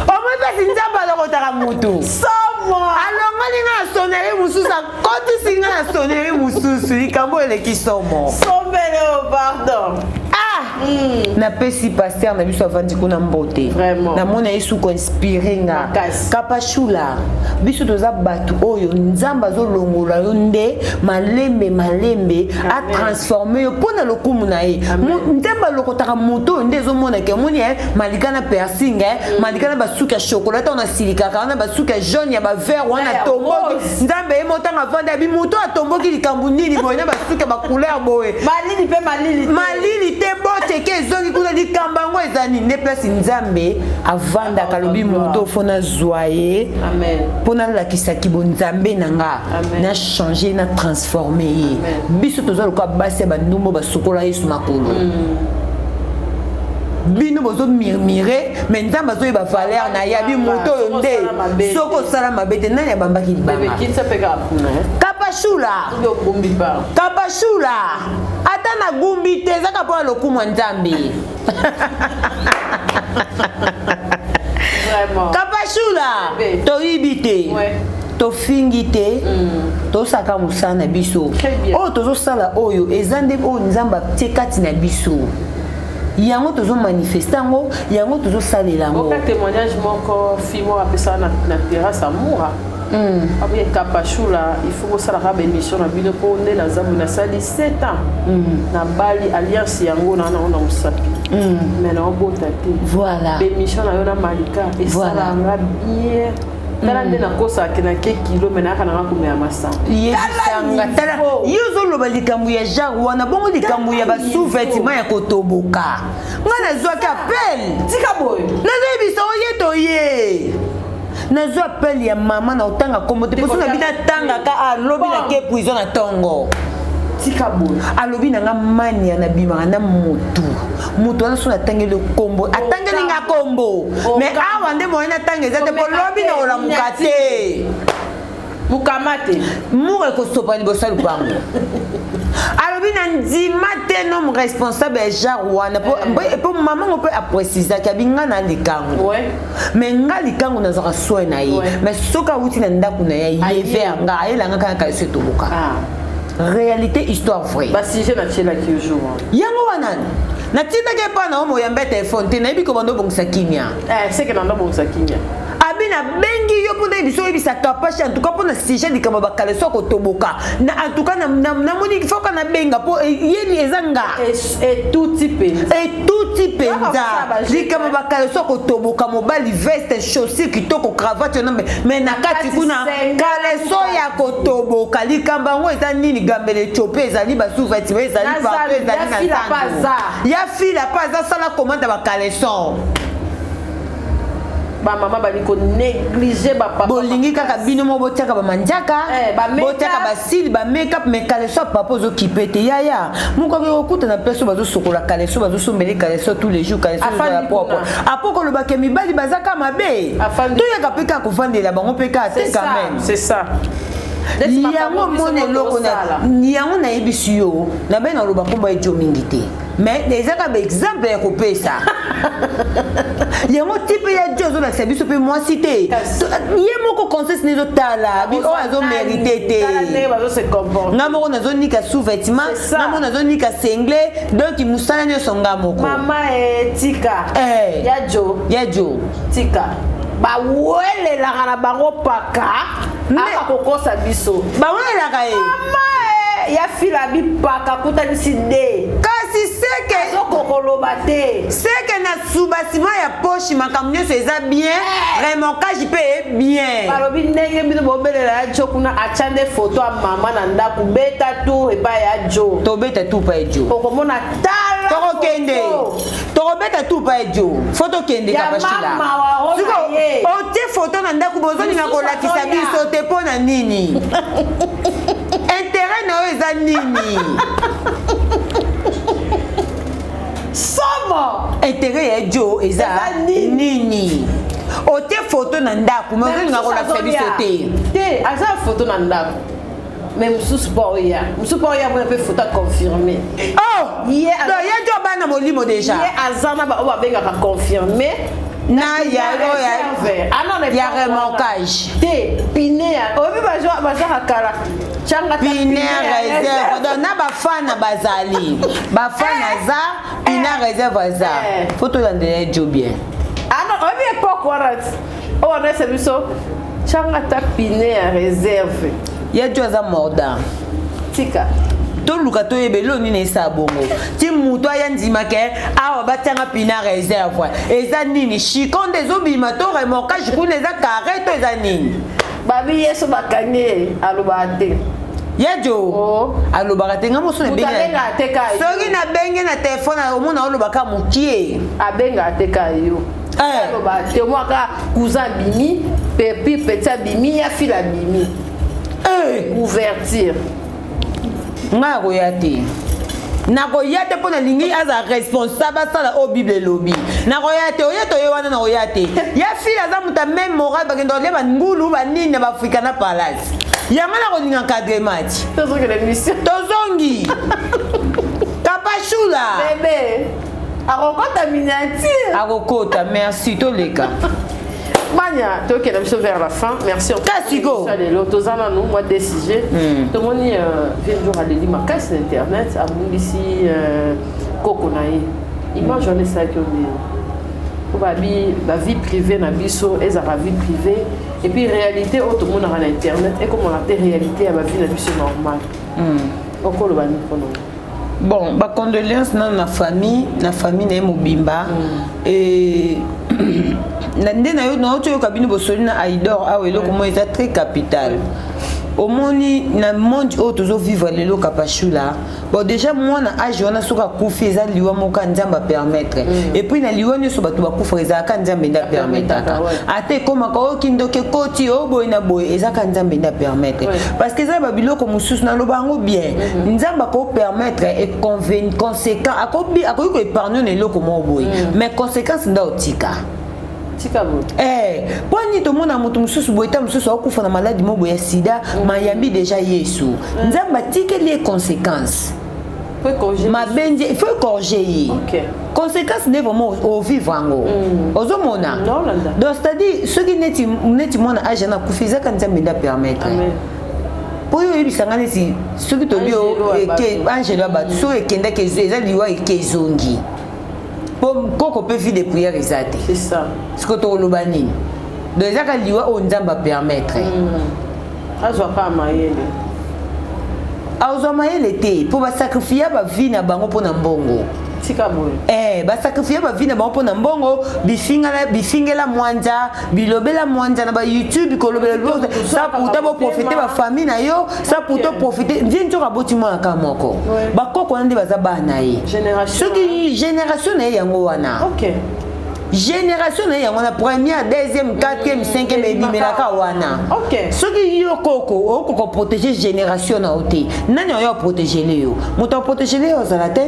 Omoni mpasi Nzambe alokotaka motu. Somo! Alongoli nga na sonnerie mosusu, akotisi nga na sonnerie mosusu, likambo eleki somo. Sombele, oh, pardon. Ah! Napesi pasteur na biso avandi kuna mbote. Vraiment. Namona ye suko inspiré nga. Makasi. Kapashula, biso toza bato oyo Nzambe azolongola yo nde malembe malembe, a transformer yo mpona lokumu na ye. Nzambe alokotaka moto oyo nde ezomona ke omoni, eh, Malika na piercing, eh, Malika na basuki ya chocolat, ntango nasilikaka wana basuki ya jaune ya ba vert wana Ya atomboki. rose. Nzambe ye moto ntango avandi abi moto atomboki likambo nini boye na basuki ya ba couleur boye. Malili pe malili te. Malili te, bote ke ezongi kuna likambo yango eza nini? Nde place Nzambe avandaka alobi moto fo nazwa ye. Amen. Mpo nalakisaki bonzambe na nga. Amen. Na changer, na transformer ye. Amen. Biso toza lokola basi ya bandumbo basukola Yesu makolo. Bino bozo murmurer, mais Nzambe azoyeba valeur na ye. Abi moto oyo nde soki osala mabe te, nani abambaki libanga? Bebe, kitisa pe kaka kuna, eh? Kapashula. Soki ogumbi pa. Kapashula. Ata na gumbi te, ezaka mpo ya lokumu ya Nzambe. Vraiment. Kapashula. Bebe. Toyibi te. Tofingi te. Tosaka mosala na biso. Très bien. Oyo tozosala oyo eza nde oyo Nzambe atie kati na biso. Yango tozo manifester yango, yango tozosalela yango. Oka témoignage moko fille moko apesaka na terrasse Amoura. Abuye Kapashula, il faut kosalaka ba émission na bino po nde naza boye, nasali 7 ans. Na bali alliance yango na na mosapi. Mais na obota te. Voilà. Ba émission na yo na Malika esalaka nga bien. Tala nde nakosaka na ke kilo, mais nayaka nanga komela masanga. Yebisanga, tala, yo ozoloba likambo ya genre wana, bongo likambo ya ba sous-vêtements ya kotoboka. Nga nazwaki appel. Tika boye. Nazoyebisa oye toye. Nazwa appel ya mama na otanga kombo te, poso na bino atangaka, alobi na ke prison na tongo. Tika boye. Alobi na nga mania na bimaka na motu. Motu wana so natangeli kombo, atangeli nga kombo. Mais awa nde moyen natanga eza te, po lobi na olamuka te. Mukamate. Mur ekosopa liboso ya lupango. Abi na ndima te nom responsable ya genre wana po eh. Po mama ngo pe aprécisaki abi nga na likango mais nga likango nazwaka soin na ye, mais soki awuti na ndako na ye ye vers nga ayelanga kaka kaleso etoboka. Ah. Réalité, histoire vraie. Basujet natielaki yo jour yango wana natindaki epai na yo moyambe ya telefone te, nayebi kobanda obongisa kimia. Eh, seke nanda obongisa kimia. Abi nabengi yo mpo nayebi so oyebisa Kapashi, en tout cas mpo na sujet likambo ya bakaleso kotoboka na, en tout cas namoni foka nabenga mpo yeli eza nga. Etuti mpenza. Etuti mpenza likambo ya bakaleso kotoboka. Mobali veste, chaussure kitoko, cravate yo mais na kati kuna kaleso ya kotoboka. Likambo yango eza nini? Gambele Ethiopie ezali, basous-vêtements ezali partout, ezali na zando ya fila mpe aza sala commande ya bacaleçon. Bamama balingi konéglige bapapa. Bolingi kaka bino moko botiaka bamandiaka, botiaka basili, bamakeup, mais caleçon ya papa ozokipe te. Yaya moko akoki kokutana mpe so bazosokola caleçon, bazosombeli caleçon tous les jours, caleçon ezala propre. Apo kolobaka mibali baza ka mabe, toyaka mpe kaka kovandela bango mpe kaka te quand même. C'est ça. Yango omoni eloko yango nayebisi yo, nabe naloba nkombo ejo mingi te, mais eza kaka baexemple ya kopesa yango. Ti mpe ya dio azolakisa biso mpe mwasi te, ye moko conscience ne ezotala oyo azomérite te. Nga moko nazonika sous-vêtement, nga moko nazonika singlet, donc mosala nyonso nga moko. Mama tika. Ya jo. Ya jo. Tika, bawelelaka na bango paka aka kokosa biso. Bawelelaka ye. Mama ya fila bipaka kutanisi de. Kasi seke azokokoloba te. Seke na soubassement ya poche, makambo nyonso eza bien, remorquage mpe e bien. Balobi ndenge bino bobelela ya jo kuna, atya nde foto ya mama na ndako. Beta tour epai ya jo. Tobeta tour epai ya jo. Okomona, tala. Tokokende, tokobeta tour epai ya jo, fo tokende. Kapashila, otie foto na ndako, bozolinga kolakisa biso te mpo na nini? Intérêt na yo eza nini? Somo. Intérêt ya jo eza nini? Otie foto na ndako, mais ozolinga kolakisa biso te. Te, aza foto na ndako, mais mosusu mpo oya, mosusu mpo oya mona mpe foto aconfirme. Oh, ye jo bana molimo déjà. Ye aza na baoyo babengaka confirme. Na ya oyo ya remorquage. Te, pine ya oyebi bazwaka kala. Pine réserve, donc na bafana bazali, bafana aza, pine réserve aza, fo tolandela ye jo bien. Ah oyebi époque wana oyo wana ese biso tianga ta pine ya réserve. Ye jo aza morda. Tika. Toluka toyeba eloko nini esala bongo ti moto aya ndima ke awa batianga pina réserve. Eza nini? Chicon nde ezobima to remorquage kuna eza carré to eza nini? Babi ye so bakangi ye, alobaka te. Ye jo oh. Alobaka te. Nga moso soki nabenge na telefone, omona olobaka mokie. Abengaka te ka yo, alobaka te. Omwaka cousin abimi, pepi petit abimi, ya file abimi, ouverture. Ngai akoya te, nakoya te mpo nalingi aza responsable, asala oyo Bible elobi. Nakoya te, oye toye wana, nakoya te. Ya file aza moto ya même moral, bakende kolia bangulu banini na baafrika na palace. Yango nakolinga encadrement ti. Tozongi Kapashula. Bebe akokota miniature. Akokota, merci, toleka. Mania, tokende biso vers la fin. Merci. Kasiko lelo toza nanu mwa deux sujets. Tomoni vieux jour aleli makasi na internet, abungisi koko na ye. Image wana esalaki yo ndeni? Po babi bavie privée na biso ezalaka vie privée, et puis réalité oyo tomonaka na internet ekomaka te réalité ya bavie na biso normale. Okoloba nini mpona? Bon, bacondoléance nano na famille, na famille na ye mobimba. Et nde na yo nauti oyoka bino bosoli na Aidor awa, eloko moko eza très capital. Omoni na monde oyo tozovivre lelo, Kapashula, bon, déjà mwana age wana soki akufi, eza liwa moko ya Nzambe apermettre. Et puis na liwa nyonso bato bakufaka, ezalaka Nzambe nde apermetaka. Ata ekomaka oyo kindoki ekoti oyo boye na boye, ezaka Nzambe nde apermettre, parce que eza babiloko mosusu naloba yango bien. Nzambe akopermettre conséquent, akoki koépargne na eloko moko boye, mais conséquence nde otika. Tika boye. Eh, mpo nini tomona moto mosusu boye, ta mosusu akokufa na maladi mo boye ya sida, mayambi déjà Yesu, Nzambe atikeli ye conséquence. Mabe nde il faut égorger ye. Conséquence nde vraiment ovivre yango. Ozomona. Donc c'est-à-dire soki neti neti mwana age na akufi ezaka Nzambe nde apermettre. Mpo oyo oyebisanga neti soki tobi angelo ya bato soki ekendaki eza liwa eke ezongi. Mpo koko mpe vie de prière eza te. Sikoyo tokoloba nini? Donc ezaka liwa oyo Nzambe apermettre. Azwa kaka mayele. Azwa mayele te mpo basakrifia bavie na bango mpo na mbongo. Tika boye. Eh, basakrifia bavie na bango mpo na mbongo, bifingala bifingela mwanza, bilobela mwanza na ba YouTube kolobela biloko ça pourtant bo profiter ba famille na yo, ça pourtant profiter vie nzoka aboti mwana kaka moko. Bakoko wana nde baza bana na ye. Soki génération na ye yango wana. Génération na ye yango wana, première, deuxième, quatrième, cinquième ebimelaka wana. Soki yo koko okoka protéger génération na yo te, nani oyo aprotégele yo? Moto aprotégele yo ozala te.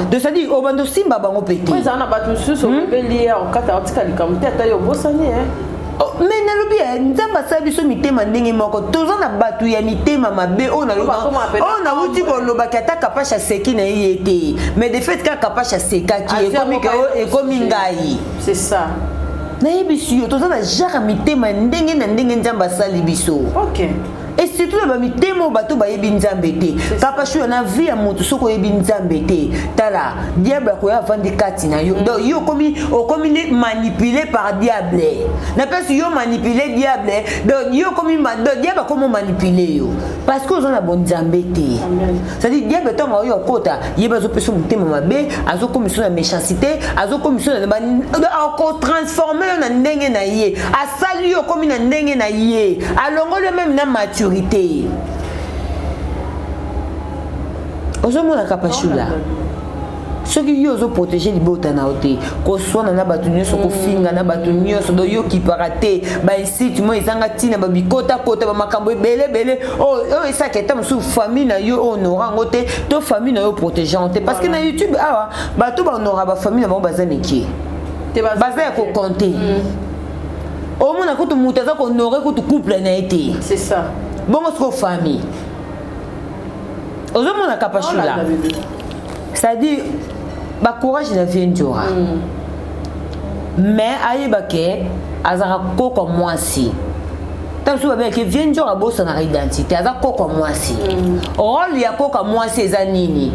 Donc c'est-à-dire obanda osimba bango mpe te. Ezala na bato mosusu olobeli ye okata otika likambo te ata yo obosani. Mais nalobi Nzambe asala biso mitema ndenge moko, toza na bato ya mitema mabe oyo nawuti kolobaki ata Kapashe aseki na ye te, mais de fait kaka Kapashe asekaki ekomi ngai. C'est ça. Nayebisi yo, toza na genre ya mitema ndenge na ndenge Nzambe asali biso. Et surtout na bamitema oyo bato bayebi Nzambe te. Kapashu, na vie ya moto, soki oyebi Nzambe te, tala, diable akoya avandi kati na yo. Donc yo okomi okomi nde manipulé par diable, napesi yo manipulé diable. Donc yo okomi, donc diable akomi manipulé yo parce que oza na bonzambe te. C'est-à-dire diable ntango oyo akota, ye bazopesa motema mabe, azokomisa na méchanceté, azokomisa akotransforme yo na ndenge na ye, asali yo okomi na ndenge na ye, alongoli yo même na maturité. Ozomona Kapashula, soki yo ozoprotege libota na yo te, koswana na bato nyonso, kofinga na bato nyonso, donc yo okipaka te bainsulte mo ezanga ntina, babikotakota, bamakambo ebeleebele oyo esaka eta mosusu famille na yo honora yango te, to famille na yo protege yango te. Parce que na YouTube awa bato bahonora bafamille na bango baza mike, baza ya kocompter. Omona kutu moto aza kohonore kutu couple na ye te. C'est ça. Bongo sikoyo famille, ozomona Kapashula, c'est-à-dire bacourage na vie nzora, mais ayeba ke azalaka koko mwasi. Ta mosusu babengaki vie nzora abosanaka identité, aza koko mwasi. Rôle ya koko mwasi eza nini?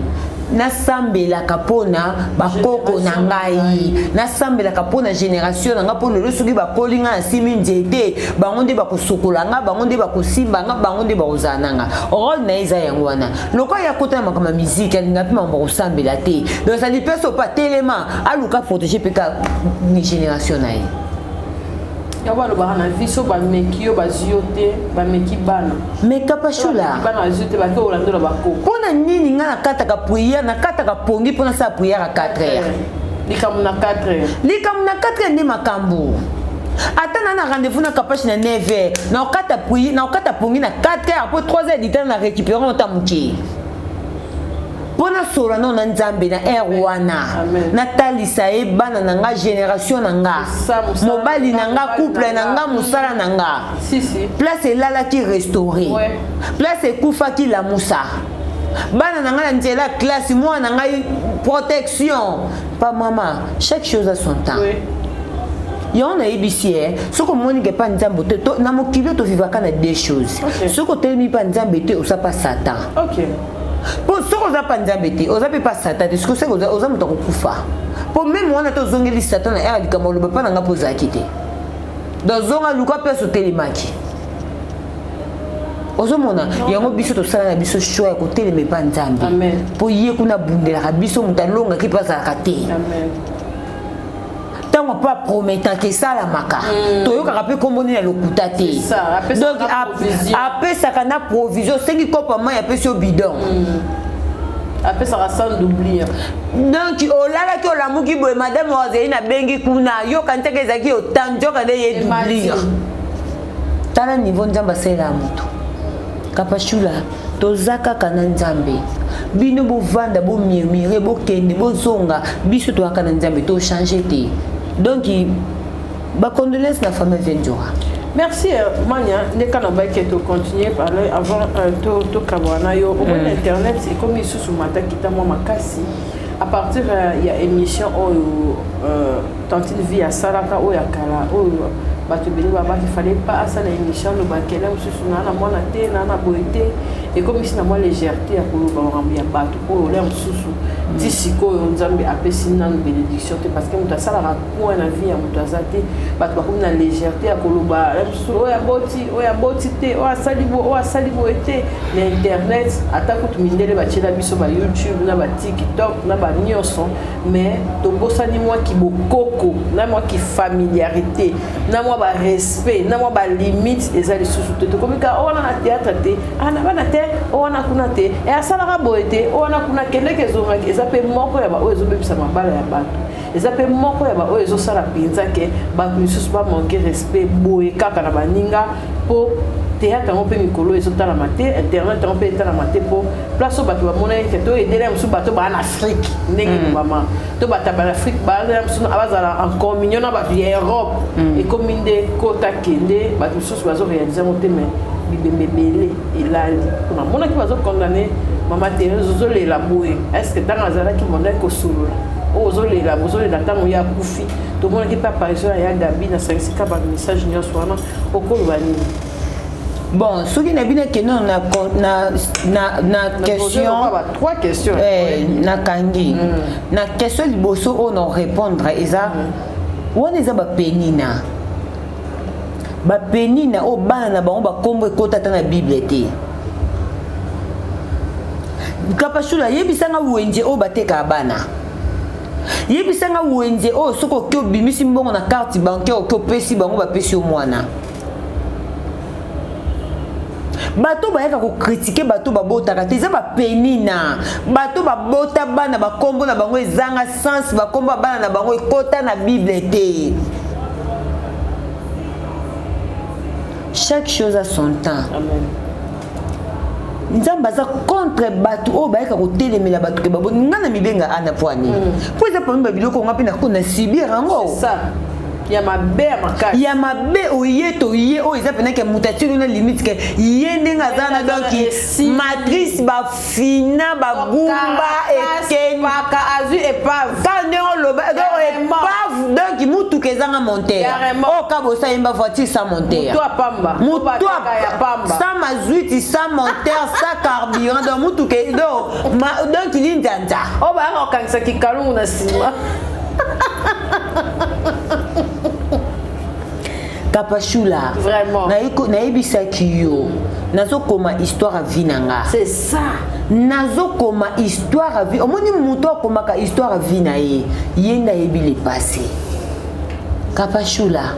Nasambelaka mpona bakoko na ngai, nasambelaka mpona génération na ngai, mpo lelo soki bakoli ngai nasimi nzete, bango nde bakosokola nga, bango nde bakosimba nga, bango nde bakozala na nga. Rôle na ye eza yango wana. Lokola ya kota na makambo ya miziki, alinga mpe makambo bakosambela te. Donc sadi mpe so pa telema aluka protéger mpe ka génération na ye. Yango balobaka na vie, so bameki yo, bazwi yo te, bameki bana. Mais Kapashula, bana bazwi te, bake olandola bakoko. Mpo na nini ngai nakataka prière, nakataka pongi mpo nasala prière à 4 heures? Likambo na 4 heures. Likambo na 4 heures nde makambo. Ata na na rendez-vous na Kapashe na 9 heures, naokata prière, naokata pongi na 4 heures, po 3 heures ditana na récupérant ota moke mpo nasola nano na Nzambe na heure wana, natalisa ye bana na nga, génération na nga, mobali na nga, couple na nga, mosala na nga, place elalaki restauré, place ekufaki lamusa, bana na ngai na nzela ya classe, mwana na ngai protection pa mama. Chaque chose a son temps. Yango nayebisi ye, soki omoni ke mpa Nzambe te, na mokili oyo tovivaka na deux choses: soki otelemi mpa Nzambe te, oza pa Satan. Mpo soki oza pa Nzambe te, oza mpe pa Satan te. Soki oza moto akokufa, mpo même wana te ozongeli Satan na ere likambo oloba mpa na nga mpo ozalaki te. Donc zonga, luka place otelemaki. Ozomona yango, biso tosala na biso choix ya kotelema epa Nzambe, mpo ye kuna abundelaka biso. Moto alongaki mpe azalaka te. Ntango mpe aprometaka esalamaka, toyokaka mpe kombo nini ya lokuta te. Donc apesaka na provision. Osengi kopa mai, apesi yo bidon. Apesaka sans doublure. Donc olalaki, olamuki boye, madame azali nabengi kuna, yoka nteke ezalaki otanjoka nde ye doublure. Tala niveau Nzambe asalelaka moto. Kapashula, toza kaka na Nzambe. Bino bovanda, bomurmure, bokende, bozonga, biso toyaka na Nzambe, tochange te. Donc bacondoléance na famille Vendura. Merci euh, Mania, ndeka na baki to continuer parler avant euh, to to kabwana yo. Au mm. internet ekomi lisusu mata kita mwa makasi à partir euh, ya émission oyo euh, tantine vie asalaka oyo ya kala oyo bato ebele babaki fallait pas asala émission aloba kele mosusu naa na mwana te naa na boye te ekomisi na mwa légèreté ya koloba makambo ya bato oyo olia mosusu ti sikoyo nzambe apesi nanu bénédiction te parce que moto asalaka point na vie ya moto aza te bato bakomi na légèreté ya koloba mosusu oyo aboti oyo aboti te oyo asali boye oyo asali boye te na internet ata kutu mindele batiela biso ba youtube na ba tiktok na ba nyonso mais tobosani mwa kibokoko na mwa kifamiliarité na mwa barespect na mwa balimite eza lisusu te tokomi kaka oyo wana na théâtre te ana ah, bana te oyo wana kuna te e asalaka boye te oyo wana kuna kendeke ezongaki eza mpe moko ya baoyo ezobebisa mabala ya bato eza mpe moko ya baoyo ezosala mpenza ke bato misusu bamanke respect boye kaka na baninga mpo théâtre yango mpe mikolo ezotalama te internet yango mpe etalama te mpo place oyo bato bamonaki ke to edele mosusu bato baa na afrique ndenge mm. elobama to bato ya afrique bazala mosusu bazala en communion na bato ya europe mm. ekomi nde kota kende bato mosusu bazorealize yango te mais bibembe ebele elali mpo namonaki bazokondane mama therese ozolela boye est ce que ntango azalaki mondaki kosolola oyo ozolela ozolela ntango ye akufi tomonaki mpe apparition ya ya gabi nasangisika bamessage nyonso wana okoloba nini bon soki na bino ekende na, na, na, na question trois questions eh, nakangi mm. na question liboso oyo na répondre eza mm. wana eza bapenina bapenina oyo bana na bango bakombo ekota ata na bible te kapashula yebisanga wenze oyo batekaka bana yebisanga wenze oyo soki oke obimisi mbongo na carte bancaire oke opesi bango bapesi yo mwana bato bayaka kokritike bato babotaka te eza bapenina bato babota bana bakombo na bango ezanga sens bakombo ya bana na bango ekota na bible te chaque chose a son temps Amen. nzambe aza contre bato oyo bayaka kotelemela bato ke baboni ngai na mibenga ana mpo ani mpo eza parmi babiloko nga mpe nako na subir yango ya mabe ya makasi ya mabe oye toye oyo eza mpena ke moto atili na limite ke ye ndenge aza na donc matrice bafina bagumba ekendaka azwi epave ka ndenge oloba donc epave donc motuka ezanga montere oyo kabosa yemba voiture sans montere moto sans mazuiti sans montere sans carburant donc motuka donc donc linzanza oyo bayaka kokangisa kikalungu na nsima kapashula nayebisaki yo nazokoma histoire ya vie na nga c'est ça nazokoma histoire ya vie omoni moto akomaka histoire ya vie na ye ye nde ayebi le passé kapashula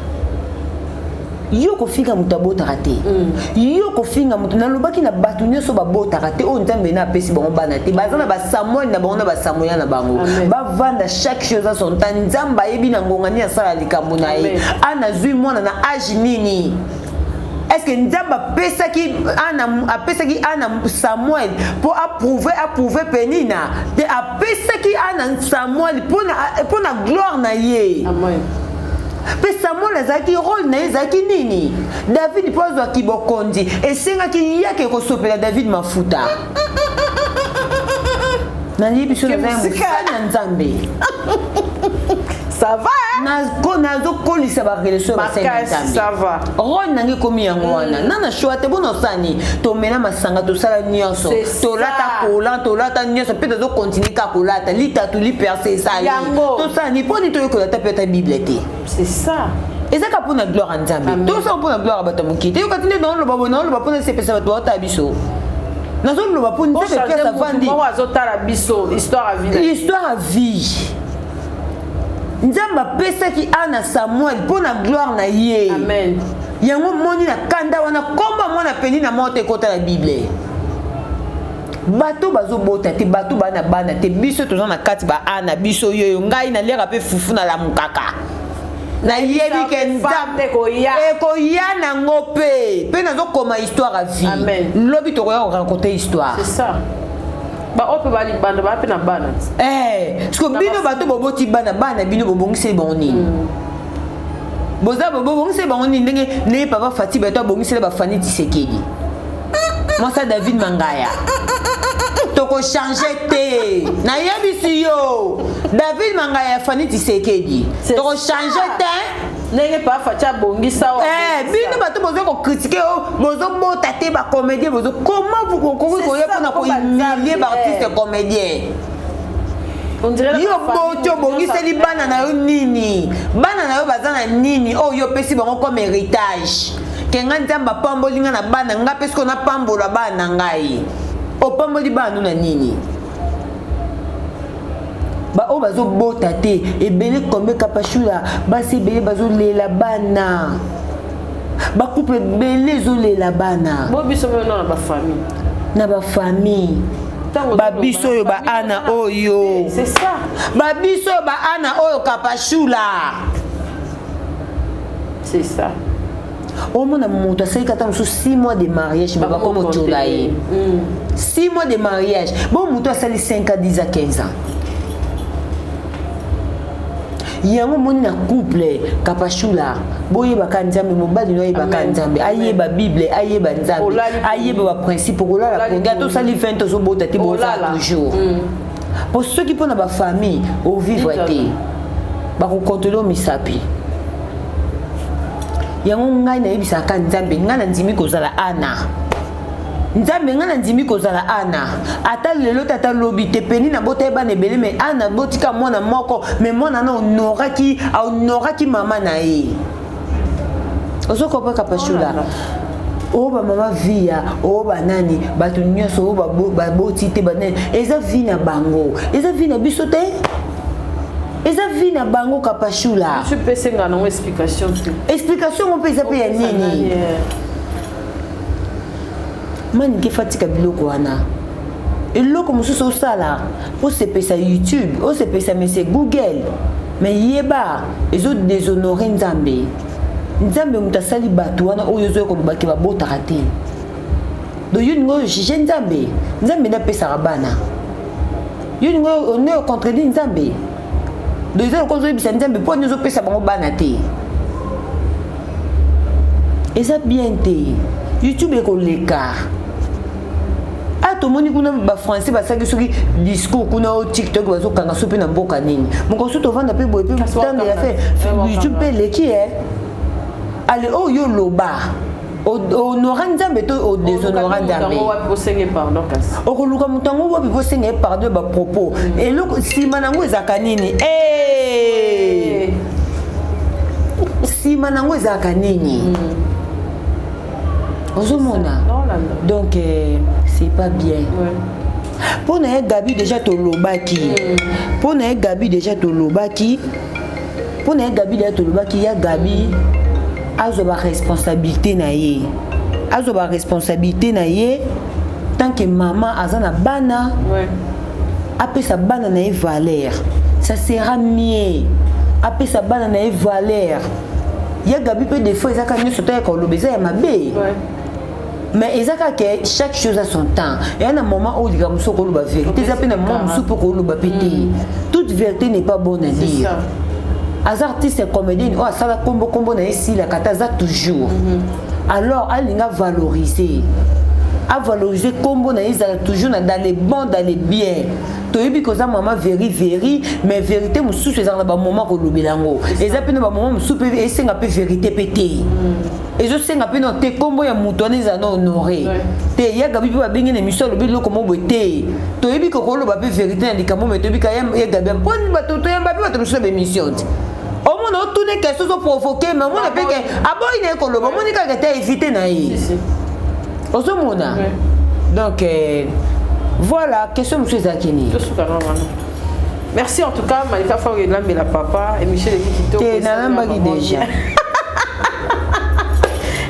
yo kofinga moto abotaka te mm. yo kofinga moto nalobaki na bato nyonso babotaka te oyo nzambe na apesi bango bana te baza na basamuel na bango na basamuela na bango bavanda chaque chose a son temps nzambe ayebi na ngonga nini asala likambo na ye ana azwi mwana na age nini est ce que nzambe apesaki ana apesaki ana samuel mpo approuve approuve penina te apesaki ana samuel mpo na gloire na ye Amen. mpe samuel azalaki role na ye ezalaki nini david mpo azwaki bokonzi esengaki yake kosopela david mafuta nayebi biso naza ya mosali na nzambe ça va nazokolisa barelation ya basali na nzambe role nange ekomi yango wana mm. nana shwa te bona osani tomela masanga tosala nyonso tolata kolan tolata nyonso mpe tozokontinue kaka kolata litatu liperse esali tosala ni mpo nini toyekola ata mpe ata bible te c'est ça eza kaka mpo na gloire ya nzambe tosala mpo na gloire ya bato ya mokili te yoka ti nde naoloba boye naoloba mpo nasepesa bato baotala biso nazoloba mpo nzambe place avandi azotala biso histoire ya vie histoire ya vie nzambe apesaki ana samuel mpo na gloire na ye amen yango moni na kanda wana komba mwana peni na moto ekota na bible bato bazobota te bato bana bana te biso toza na kati ba ana biso yoyo ngai naliaka mpe fufu nalamukaka nayebi ke nzambe ekoya nango mpe mpe nazokoma histoire ya vie lobi tokoya koraconte histoire baoyo mpe balibanda baa mpe na bana eh, siko bino bato boboti bana bana bino bobongiseli bango nini mm. Boza bobongiseli bango nini ndenge ndenge papa Fati bato abongisela ba Fanny Tshisekedi. Mwasa David Mangaya. Toko changer te. Nayebisi yo. David Mangaya ya Fanny Tshisekedi. Toko changer te. Ndenge papa Fati abongisa wa. Eh, bino bato bozo ko critiquer oh, bozo bota te ba comédien bozo comment vous kokoki koya pona ko humilier ba artiste comédien. Yo boti obongiseli bana na yo nini? Bana na yo baza na nini oyo yo opesi bango comme héritage? Ke nga Nzambe apamboli nga na bana nga mpe sikoyo napambola bana na ngai. Opamboli bana no na nini? Baoyo bazobota te ebele combien kapashula basi ebele bazolela bana bacouple ebele ezolela bana. Bo biso mpe na bafamille. Na bafamille. Babiso oyo ba ana oyo. C'est ça. Babiso oyo ba ana oyo kapashula. C'est ça. Omona moto asaliki ata mosusu 6 mois de mariage mais bakoma otiola ye. 6 mois de mariage. Bon moto asali 5 à 10 à 15 ans. Yango moni na couple kapashula boyebaka Nzambe mobali no ayebaka Nzambe ayeba Bible ayeba Nzambe ayeba ba principe kolala pongi ata osali 20 ozobota te bozala toujours po soki mpona ba famille ovivre te bakokontrole misapi yango ngai nayebisaka Nzambe ngai nandimi kozala ana Nzambe ngai nandimi kozala ana ata lelo te ata lobi te peni nabota ye bana ebele me ana botika mwana moko me mwana na honoraki ahonoraki mama na ye ozokopa kapashula oyo bamama via oyo banani bato nyonso oyo baboti te banani eza vie na bango eza vie na biso te eza vie na bango kapashula explication ngo mpe eza mpe ya nini Manike fatika biloko wana eloko mosusu osala osepesa YouTube osepesa mese Google mais yeba ezo déshonore Nzambe Nzambe moto asali bato wana oyo ozoya koloba ke babotaka te donc yo ningo oyo juge Nzambe Nzambe nde apesaka bana yo ningo oyo contredit Nzambe donc eza lokola ozoyebisa Nzambe mpo nini ozopesa bango bana te eza bien te YouTube ekoleka a tomoni kuna bafrançais basalaki soki discours kuna o tiktok bazokanga so mpe na mboka nini mokoso tovanda mpe boye mpe tande ya fe YouTube mpe eleki e ale oyo yo loba honora Nzambe to odéshonora Nzambe okoluka moto yango wapi mpo osenga ye pardon ya bapropos eloko nsima na yango ezalaka nini nsima na yango ezalaka nini ozomona donc c'est pas bien mpo na ye Gabi déjà tolobaki mpo na ye Gabi déjà tolobaki mpo na ye Gabi déjà tolobaki ya Gabi azwa ba responsabilité na ye azwa ba responsabilité na ye tant que mama aza na bana apesa bana na ye valeur ça sera mieux apesa bana na ye valeur ya Gabi mpe des fois ezaka nyonso toyaka koloba eza ya mabe mais eza kaka chaque chose a son temps eya na moment oyo likambo mosusu okoloba vérité eza mpe na moment mosusu mpe okoloba mpe te toute vérité n'est pas bonne à dire aza artiste comédien oyo asala kombo kombo na ye esilaka te aza toujours alors alinga valoriser avaloriser kombo na ye ezala toujours na dans les bons dans les biens toyebi koza mama veri veri mais vérité mosusu ezalaka na bamoment kolobela yango eza mpe na bamoment mosusu mpe esenga mpe vérité mpe te ezosenga mpe no te kombo ya moto wana ezala na honoré te ya Gabi mpe babengi na émission alobi eloko mo boye te toyebi kokoloba mpe vérité na likambo me toyebi ka ya Gabi mpo bato toyamba mpe bato mosusu na baémission te omona otune question ozoprovoke mais omona mpe ke aboyi na ye koloba omoni kaka te évite na ye ozomona donc voilà question mosusu ezalaki nini. Merci en tout cas Malika Faure elambela papa et Michel Ekikito. Te nalambaki déjà.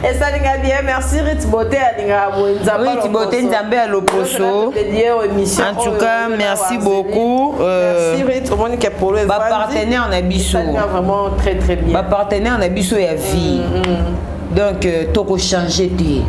Esalinga bien, merci Rit Beauté alingaka boye Nzambe. Rit Beauté Nzambe ya loposo. En tout cas, merci beaucoup. Merci Rit, omoni ke polo ba partenaire na biso. Esalinga vraiment très très bien. Ba partenaire na biso ya vie. Donc toko changer te.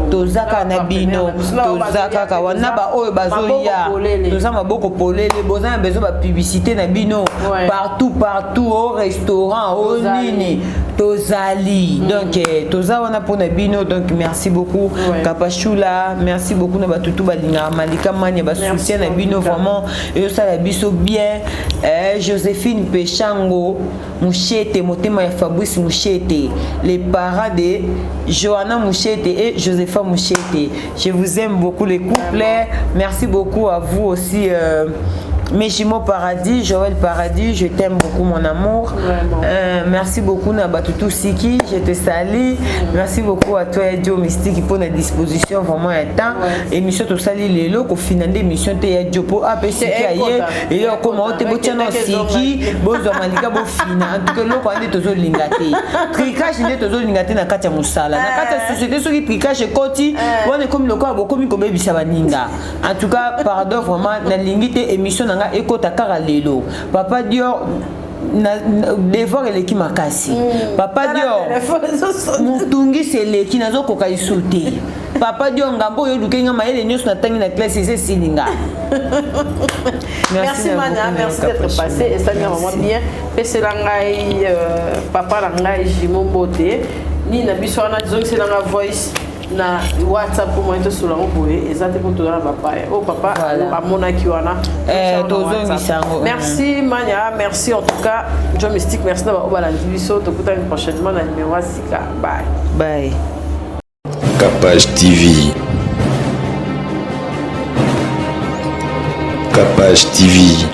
Tozaka na bino, toza kaka wana ba oyo bazoya. Toza maboko polele, boza na besoin ba publicité na bino partout partout au restaurant, au nini. Tozali. Donc toza wana mpona bino. Donc merci beaucoup, Kapashula, merci beaucoup na bato tu balingaka Malika Mania, basoutien na bino vraiment ezosala biso bien. Joséphine Pechango Mouchete, motema ya Fabrice Mouchete, les parents de Johanna Mouchete et Josepha Mouchete, je vous aime beaucoup, les couples. Merci beaucoup à vous aussi, mes jumeaux Paradis, Joël Paradis, je t'aime beaucoup, mon amour. Merci beaucoup na Batutu Siki, je te salue. Merci beaucoup à toi, Dio Mystique, pour la disposition vraiment à temps. Émission tosali lelo, kofina nde émission te ya Dio po ape siki aye et yo koma ote botia na siki bozwa Malika bofina. En tout cas eloko wana nde tozolinga te, tricage nde tozolinga te na kati ya mosala, na kati ya société. Soki tricage ekoti wana, ekomi lokola bokomi kobebisa baninga. En tout cas pardon, vraiment nalingi te émission na nga ekota kaka lelo. Papa Dior na devoir eleki makasi. Papa Dior, motungisi eleki, nazokoka lisu te. Papa Dior, ngambo oyo oluki nga, mayele nyonso natangi na classe eza esili nga. Merci Mania, merci d'être passé. Esali nga vraiment bien. Pesela ngai papa na ngai Jimo mbote nini na biso wana, zongisela nga voice na WhatsApp po moyen tosola yango boye eza te, mpo toza na bapaya oyo papa amonaki wana. Tozongisa yango. Merci Mania, merci en tout cas John Mystique, merci na baoyo balandi biso. Tokutani prochainement na numéro ya sika. Bye. Bye. Capage TV. Capage TV.